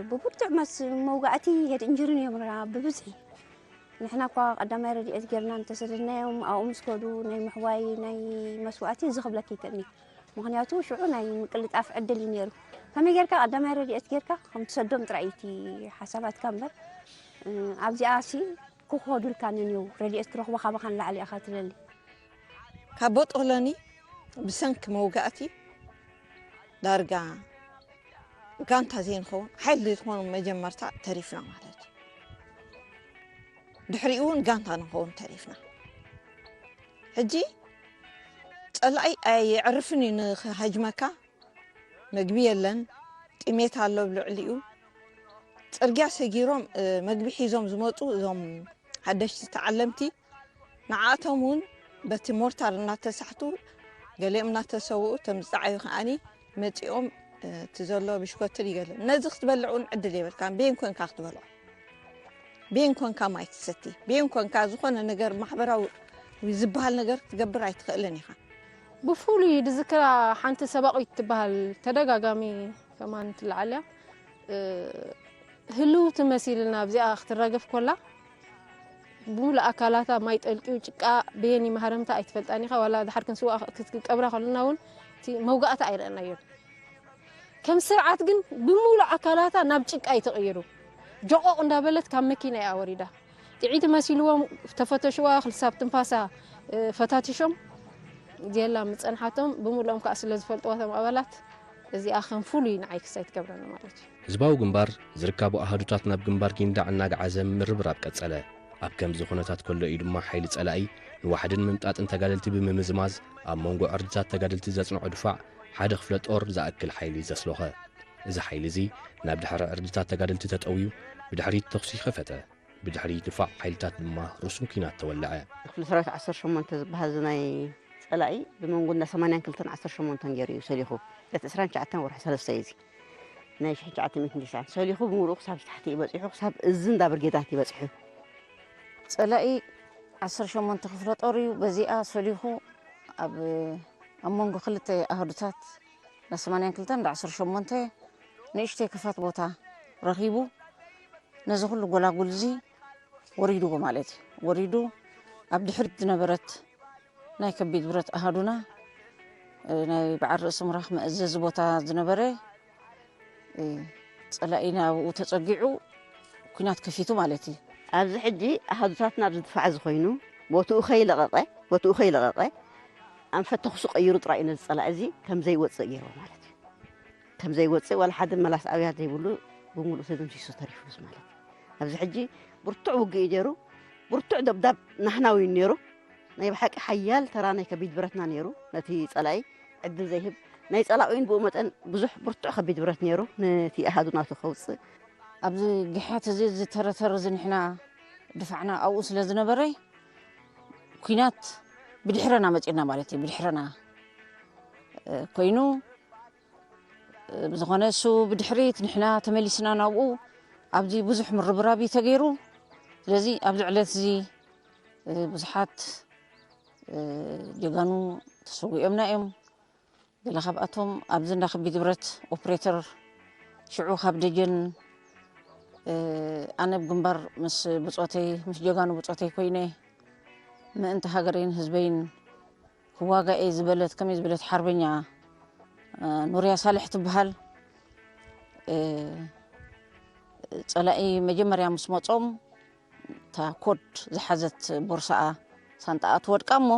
ብብርቱዕ መስ መውጋእቲ ሄድ እንጅርን እዮም ብብዝሒ። ንሕና እኳ ቀዳማይ ረድኤት ጌርና እንተሰደድናዮም ኣብኡ ምስ ከዱ ናይ ምሕዋይ ናይ መስዋእቲ እዚ ክብለኪ ይክእልኒ። ምኽንያቱ ሽዑ ናይ ምቅልጣፍ ዕድል እዩ ነይሩ። ከመይ ጌርካ ቀዳማይ ረድኤት ጌርካ ከም ትሰዶም ጥራይ እዩ እቲ ሓሳባትካ እምበር ኣብዚኣ ሲ ክኸዱልካ ነንየው ረድኤት ትረኽቦ ካባኻ ንላዕሊ ኢኻ ትደሊ። ካብ ቦጦሎኒ ብሰንኪ መውጋእቲ ዳርጋ ጋንታ ዘይንኸውን ሓይሊ ዘይትኾኑ መጀመርታ ተሪፍና ማለት እዩ። ድሕሪኡ እውን ጋንታ ንኸውን ተሪፍና። ሕጂ ጸላኢ ኣየዕርፍን እዩ ንኽሃጅመካ። መግቢ የለን፣ ጥሜት ኣሎ ኣብ ልዕሊኡ። ጽርግያ ሰጊሮም መግቢ ሒዞም ዝመጹ እዞም ሓደሽቲ ተዓለምቲ ንዓኣቶም እውን በቲ ሞርታር እናተሳሕቱ ገሊኦም እናተሰውኡ እቶም ዝፀዓዩ ከዓኒ መፂኦም እቲ ዘሎ ብሽኮትን ይገለ ነዚ ክትበልዕ እውን ዕድል የብልካን። ቤን ኮንካ ክትበልዖ፣ ቤን ኮንካ ማይ ትሰቲ፣ ቤን ኮንካ ዝኾነ ነገር ማሕበራዊ ዝበሃል ነገር ክትገብር ኣይትኽእልን ኢኻ። ብፍሉይ ዝዝክራ ሓንቲ ሰባቒት ትበሃል ተደጋጋሚ ከማን ትለዓል እያ። ህልውቲ መሲልና ኣብዚኣ ክትራገፍ ኮላ ብምሉእ ኣካላታ ማይ ጠልቅዩ ጭቃ በየኒ ማህረምታ ኣይትፈልጣን ኢኻ። ዋላ ድሓር ክንስዋ ክትቀብራ ከለና እውን እቲ መውጋእታ ኣይረኣናዮን። ከም ስርዓት ግን ብምሉእ ኣካላታ ናብ ጭቃ እዩ ተቐይሩ። ጆቆቕ እንዳበለት ካብ መኪና እያ ወሪዳ። ጥዒቲ መሲልዎም ተፈተሽዋ ክልሳብ ትንፋሳ ፈታቲሾም ዜላ ምጸንሓቶም ብምሉኦም ከዓ ስለ ዝፈልጥዋ እቶም ኣባላት እዚኣ ከም ፍሉይ ንዓይ ክሳይ ትገብረኒ ማለት እዩ። ህዝባዊ ግንባር ዝርከቡ ኣሃዱታት ናብ ግንባር ጊንዳዕ እናገዓዘ ምርብራብ ቀጸለ። ኣብ ከምዚ ኩነታት ከሎ እዩ ድማ ሓይሊ ጸላኢ ንዋሕድን ምምጣጥን ተጋደልቲ ብምምዝማዝ ኣብ መንጎ ዕርድታት ተጋደልቲ ዘጽንዖ ድፋዕ ሓደ ክፍለ ጦር ዝኣክል ሓይሊ ዘስሎኸ። እዚ ሓይሊ እዚ ናብ ድሕሪ ዕርድታት ተጋደልቲ ተጠውዩ ብድሕሪት ተኹሲ ከፈተ። ብድሕሪ ድፋዕ ሓይልታት ድማ ርሱን ኲናት ተወልዐ። ክፍሊ ሰራዊት ዓሰርተ ሸሞንተ ዝበሃል እዚ ናይ ጸላኢ ብመንጎ እንዳ ሰማንያን ክልተን ዓሰርተ ሸሞንተን ገይሩ እዩ ሰሊኹ። ዕለት ዕስራን ትሽዓተን ወርሒ ሰለስተ እዩ እዚ ናይ ሽሕን ትሽዓተ ሚእትን ትሽዓን ሰሊኹ ብምሉኡ ክሳብ ታሕቲ እዩ በጺሑ፣ ክሳብ እዚ እንዳ ብርጌዳት እዩ በጺሑ። ጸላኢ ዓሰርተ ሸሞንተ ክፍለ ጦር እዩ በዚኣ ሰሊኹ ኣብ ኣብ መንጎ ክልተ ኣሃዱታት እንዳ ሰማንያን ክልተን እንዳ ዓሰርተ ሸሞንተ ንእሽተይ ክፋት ቦታ ረኺቡ ነዚ ኩሉ ጎላጉል እዚ ወሪድዎ ማለት እዩ። ወሪዱ ኣብ ድሕሪት ዝነበረት ናይ ከቢድ ብረት ኣሃዱና ናይ በዓል ርእሲ ምራኽ መእዘዚ ቦታ ዝነበረ ጸላኢና ኣብኡ ተጸጊዑ ኲናት ከፊቱ ማለት እዩ። ኣብዚ ሕጂ ኣሃዱታትና ኣብዚ ድፋዕ እዚ ኮይኑ ቦትኡ ከይለቐቐ ቦትኡ ከይለቐቐ ኣንፈት ተኹሲ ቀይሩ ጥራይ እዩ ነዚ ጸላኢ እዚ ከም ዘይወጽእ ገይርዎ ማለት እዩ። ከም ዘይወጽእ ዋላ ሓደ መላስ ኣብያት ዘይብሉ ብምሉእ ተደምሲሱ ተሪፉ እዚ ማለት እዩ። ኣብዚ ሕጂ ብርቱዕ ውግእ እዩ ገይሩ ብርቱዕ ደብዳብ ናህናዊ ነይሩ። ናይ ብሓቂ ሓያል ተራ ናይ ከቢድ ብረትና ነይሩ። ነቲ ጸላኢ ዕድል ዘይህብ ናይ ጸላኢን ብኡ መጠን ብዙሕ ብርቱዕ ከቢድ ብረት ነይሩ። ነቲ ኣሃዱ ናቱ ከውጽእ ኣብዚ ግሓት እዚ ዝተረተር እዚ ንሕና ድፋዕና ኣብኡ ስለ ዝነበረ ኩናት ብድሕረና መጺና ማለት እዩ። ብድሕረና ኮይኑ ብዝኾነ እሱ ብድሕሪት ንሕና ተመሊስና ናብኡ ኣብዚ ብዙሕ ምርብራብ እዩ ተገይሩ። ስለዚ ኣብዚ ዕለት እዚ ብዙሓት ጀጋኑ ተሰዊኦምና እዮም። ገለ ካብኣቶም ኣብዚ እንዳ ከቢድ ብረት ኦፕሬተር ሽዑ ካብ ደጀን ኣነ ኣብ ግንባር ምስ ብጾተይ ምስ ጀጋኑ ብጾተይ ኮይነ ምእንቲ ሃገረይን ህዝበይን ክዋጋእ እየ ዝበለት ከመይ ዝበለት ሓርበኛ ኑርያ ሳልሕ ትበሃል። ጸላኢ መጀመርያ ምስ መጾም እታ ኮድ ዝሓዘት ቦርሳኣ ሳንጣኣ ትወድቃ እሞ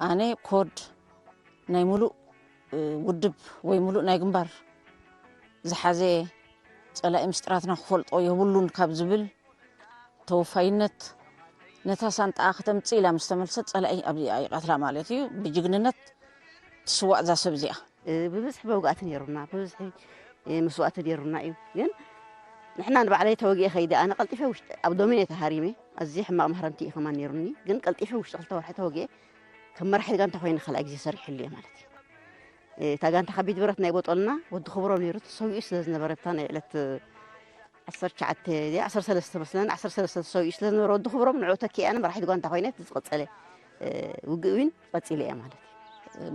ኣነ ኮድ ናይ ሙሉእ ውድብ ወይ ሙሉእ ናይ ግንባር ዝሓዘ ጸላኢ ምስጢራትና ክፈልጦ የብሉን ካብ ዝብል ተወፋይነት ነታ ሳንጣኣ ክተምጽእ ኢላ ምስ ተመልሰት ጸላኢ ኣብዚኣ ይቐትላ ማለት እዩ። ብጅግንነት ትስዋእ እዛ ሰብ እዚኣ። ብብዝሒ መውጋእቲ ነይሩና፣ ብብዝሒ መስዋእቲ ነይሩና እዩ። ግን ንሕና ንባዕለይ ተወጊኤ ከይደ ኣነ ቀልጢፈ ውሽጢ ኣብ ዶሚን እየ ተሃሪመ። ኣዝየ ሕማቕ ማህረምቲ እዩ ከማን ነይሩኒ። ግን ቀልጢፈ ውሽጢ ክልተ ወርሒ ተወጊኤ ከም መራሒ ጋንታ ኮይነ ካልኣይ ግዜ ሰሪሕሉ እየ ማለት እዩ። እታ ጋንታ ከቢድ ብረት ናይ ቦጦልና ወዲ ክብሮም ነይሩ ተሰዊኡ ስለ ዝነበረ እታ ናይ ዕለት ዓሰርተ ትሽዓተ ዓሰርተ ሰለስተ መስለን ዓሰርተ ሰለስተ ተሰዊኡ ስለ ዝነበረ ወዲ ክብሮም ንዕኡ ተኪእ ኣነ መራሒት ጋንታ ኮይነ እቲ ዝቐጸለ ውግእ እውን ቀጺለ እየ ማለት እዩ።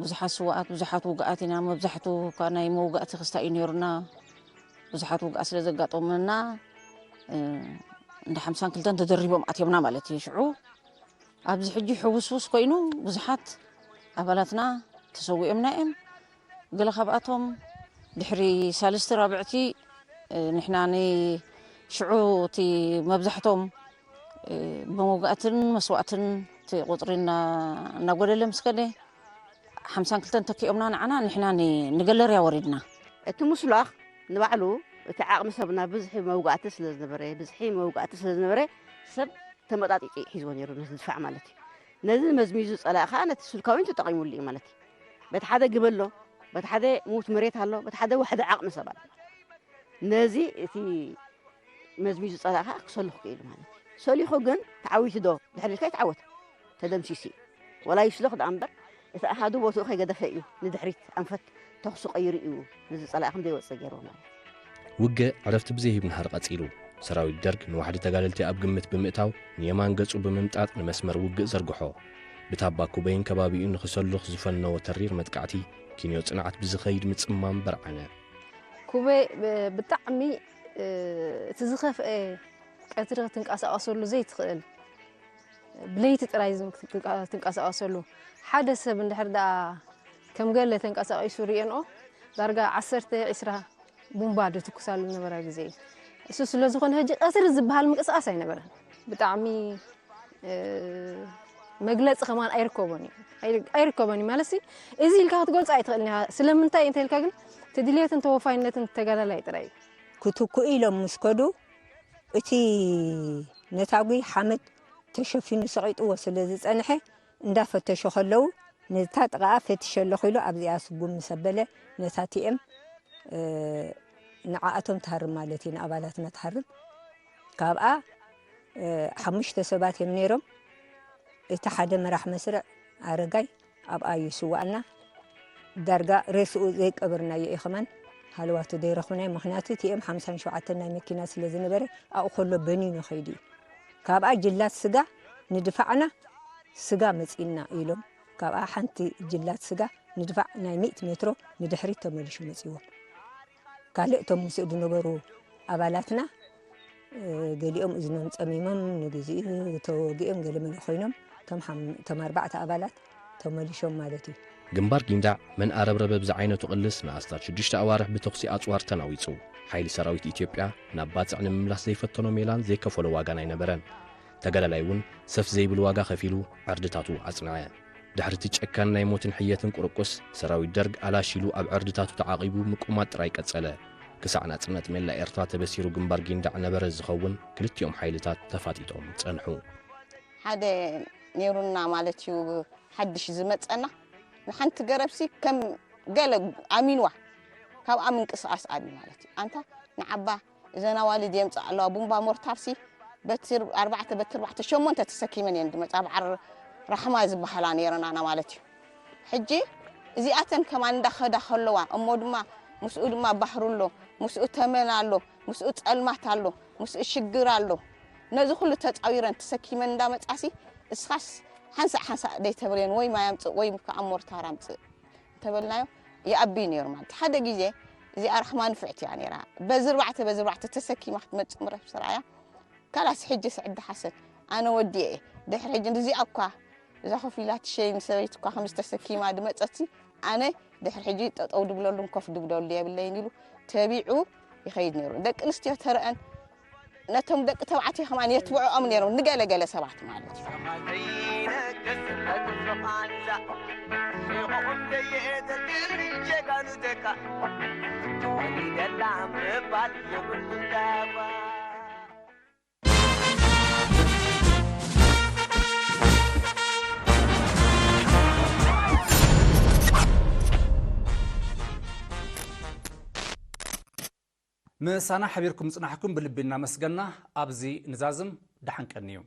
ብዙሓት ስዋኣት ብዙሓት ውግኣት ኢና መብዛሕቱ እኳ ናይ መውጋእቲ ክስታ እዩ ነይሩና። ብዙሓት ውግኣት ስለ ዘጋጠሙና እንደ ሓምሳን ክልተን ተደሪቦም ኣትዮምና ማለት እዩ። ሽዑ ኣብዚ ሕጂ ሕውስውስ ኮይኑ ብዙሓት ኣባላትና ተሰዊኦምና እዮም። ገለ ካብኣቶም ድሕሪ ሳልስቲ ራብዕቲ ንሕና ንሽዑ እቲ መብዛሕቶም ብመውጋእትን መስዋእትን እቲ ቁፅሪ እናጎደለ ምስ ከደ ሓምሳን ክልተን ተኪኦምና ንዓና ንሕና ንገለርያ ወሪድና። እቲ ምስሏኽ ንባዕሉ እቲ ዓቕሚ ሰብና ብዝሒ መውጋእቲ ስለ ዝነበረ ብዝሒ መውጋእቲ ስለ ዝነበረ ሰብ ተመጣጢጡ እዩ ሒዝዎ ነይሩ ነቲ ድፋዕ ማለት እዩ። ነዚ መዝሚዙ ጸላኢ ከኣ ነቲ ስልካዊን ተጠቒሙሉ እዩ ማለት እዩ። በቲ ሓደ ግበ ኣሎ፣ በቲ ሓደ ሙት መሬት ኣሎ፣ በቲ ሓደ ዋሕዲ ዓቕሚ ሰብ ኣሎ። ነዚ እቲ መዝሚዙ ጸላኢ ከኣ ክሰልኹ ክኢሉ ማለት እዩ። ሰሊኹ ግን ተዓዊቱ ዶ ድሕሪ ኢልካ ይተዓወት ተደምሲሱ እዩ። ወላ ይስለኽ ደኣ እምበር እቲ ኣሃዱ ቦትኡ ከይገደፈ እዩ ንድሕሪት ኣንፈት ተኹሱ ቀይሩ እዩ ነዚ ጸላኢ ከም ዘይወጽእ ገይርዎ ማለት እዩ። ውግእ ዕረፍቲ ብዘይህብ ናህሪ ቀጺሉ። ሰራዊት ደርግ ንዋሕዲ ተጋደልቲ ኣብ ግምት ብምእታው ንየማን ገጹ ብምምጣጥ ንመስመር ውግእ ዘርግሖ። ብታባ ኩበይን ከባቢኡ ንኽሰሉኽ ዝፈነዎ ተሪር መጥቃዕቲ ኪንዮ ጽንዓት ብዝኸይድ ምጽማም በርዓነ። ኩበይ ብጣዕሚ እቲ ዝኸፍአ ቀትሪ ክትንቀሳቐሰሉ ዘይትኽእል ብለይቲ ጥራይ ትንቀሳቐሰሉ ሓደ ሰብ እንድሕር ደኣ ከም ገለ ተንቀሳቒሱ ርእየንኦ ዳርጋ ዓሰርተ ዒስራ ቡምባ ድትኩሳሉ ዝነበራ ግዜ እዩ። እሱ ስለ ዝኾነ ሕጂ ቀትሪ ዝበሃል ምንቅስቓስ ኣይነበረን። ብጣዕሚ መግለፂ ከማን ኣይርከቦን እዩ ኣይርከቦን እዩ ማለት እዚ ኢልካ ክትገልፆ ኣይትኽእልን ኢኻ። ስለምንታይ እንተ ኢልካ ግን እቲ ድልየትን ተወፋይነትን ተጋዳላይ ጥራይ እዩ። ክትኩኡ ኢሎም ምስ ከዱ እቲ ነታጒ ሓመድ ተሸፊኑ ሰቒጥዎ ስለ ዝጸንሐ እንዳፈተሹ ከለዉ ነታ ጥቓኣ ፈትሸ ኣለኹ ኢሉ ኣብዚኣ ስጉም ምስ ኣበለ ነታ ቲኤም ንዓኣቶም ትሃርም ማለት እዩ ንኣባላትና ትሃርም ካብኣ ሓሙሽተ ሰባት እዮም ነይሮም እቲ ሓደ መራሕ መስርዕ ኣረጋይ ኣብኣ እዩ ስዋእና ዳርጋ ሬስኡ ዘይቀበርናዮ እዩ ከማን ሃለዋቱ ዘይረኽብናዮ ምኽንያቱ ቲኤም ሓምሳን ሸውዓተን ናይ መኪና ስለ ዝነበረ ኣብኡ ከሎ በኒኑ ከይዱ እዩ ካብኣ ጅላት ስጋ ንድፋዕና ስጋ መፂና ኢሎም ካብኣ ሓንቲ ጅላት ስጋ ንድፋዕ ናይ ሚእቲ ሜትሮ ንድሕሪት ተመሊሹ መፂዎም ካልእ እቶም ምስኡ ዝነበሩ ኣባላትና ገሊኦም እዝኖም ፀሚሞም ንግዚኡ ተወጊኦም ገለመለ ኮይኖም እቶም ኣርባዕተ ኣባላት ተመሊሾም ማለት እዩ። ግንባር ጊንዳዕ መን ኣረብረበ ብዝዓይነቱ ቅልስ ንኣስታት ሽዱሽተ ኣዋርሕ ብተኹሲ ኣፅዋር ተናዊፁ። ሓይሊ ሰራዊት ኢትዮጵያ ናብ ባፅዕ ንምምላስ ዘይፈተኖ ሜላን ዘይከፈሎ ዋጋን ኣይነበረን። ተጋዳላይ እውን ሰፍ ዘይብል ዋጋ ከፊሉ ዓርድታቱ ኣፅንዐ። ድሕሪ እቲ ጨካን ናይ ሞትን ሕየትን ቁርቁስ፣ ሰራዊት ደርግ ኣላሽ ኢሉ ኣብ ዕርድታቱ ተዓቒቡ ምቁማት ጥራይ ቀጸለ። ክሳዕ ናጽነት መላ ኤርትራ ተበሲሩ ግንባር ጊንዳዕ ነበረ ዝኸውን ክልቲኦም ሓይልታት ተፋጢጦም ጸንሑ። ሓደ ነይሩና ማለት እዩ፣ ሓድሽ ዝመጸና ንሓንቲ ገረብሲ ከም ገለ ኣሚንዋ ካብኣ ምንቅስቓስ ኣብዩ ማለት እዩ። ኣንታ ንዓባ እዘን ኣዋልድ የምጽእ ኣለዋ ቡምባ ሞርታርሲ በትር ኣርባዕተ በትር ኣርባዕተ ሸሞንተ ተሰኪመን እየን ዝመጻ። በዓል ራሕማ ዝበሃላ ነይረናና ማለት እዩ። ሕጂ እዚኣተን ከማን እንዳኸዳ ከለዋ እሞ ድማ ምስኡ ድማ ባህሩ ኣሎ፣ ምስኡ ተመን ኣሎ፣ ምስኡ ጸልማት ኣሎ፣ ምስኡ ሽግር ኣሎ። ነዚ ኩሉ ተጻዊረን ተሰኪመን እንዳመጻሲ እስኻስ ሓንሳእ ሓንሳእ ደይተብልየን ወይ ማይ ኣምጽእ ወይ ከዓ ሞርታር ኣምጽእ እንተበልናዮ ይኣቢ ነይሩ ማለት ሓደ ግዜ እዚኣ ራሕማ ንፍዕቲ እያ ነይራ። በዚ ኣርባዕተ በዚ ኣርባዕተ ተሰኪማ ክትመጽእ ምረብ ስራያ ካላስ ሕጂ ስዕዲ ሓሰት ኣነ ወዲኤ እየ። ድሕሪ ሕጂ እዚኣ እኳ እዛ ኮፍ ኢላ ትሸይን ሰበይቲ እኳ ከም ዝተሰኪማ ድመጸትሲ ኣነ ድሕሪ ሕጂ ጠጠው ድብለሉን ኮፍ ድብለሉ የብለይን ኢሉ ተቢዑ ይኸይድ ነይሩ። ደቂ ኣንስትዮ ተረአን ነቶም ደቂ ተባዕትዮ ከማን የትብዕኦም ነይሮም ንገለገለ ሰባት ማለት እዩ። ምሳና ሓቢርኩም ምጽናሕኩም ብልቢ እናመስገና ኣብዚ ንዛዝም። ደሓን ቀንዩ።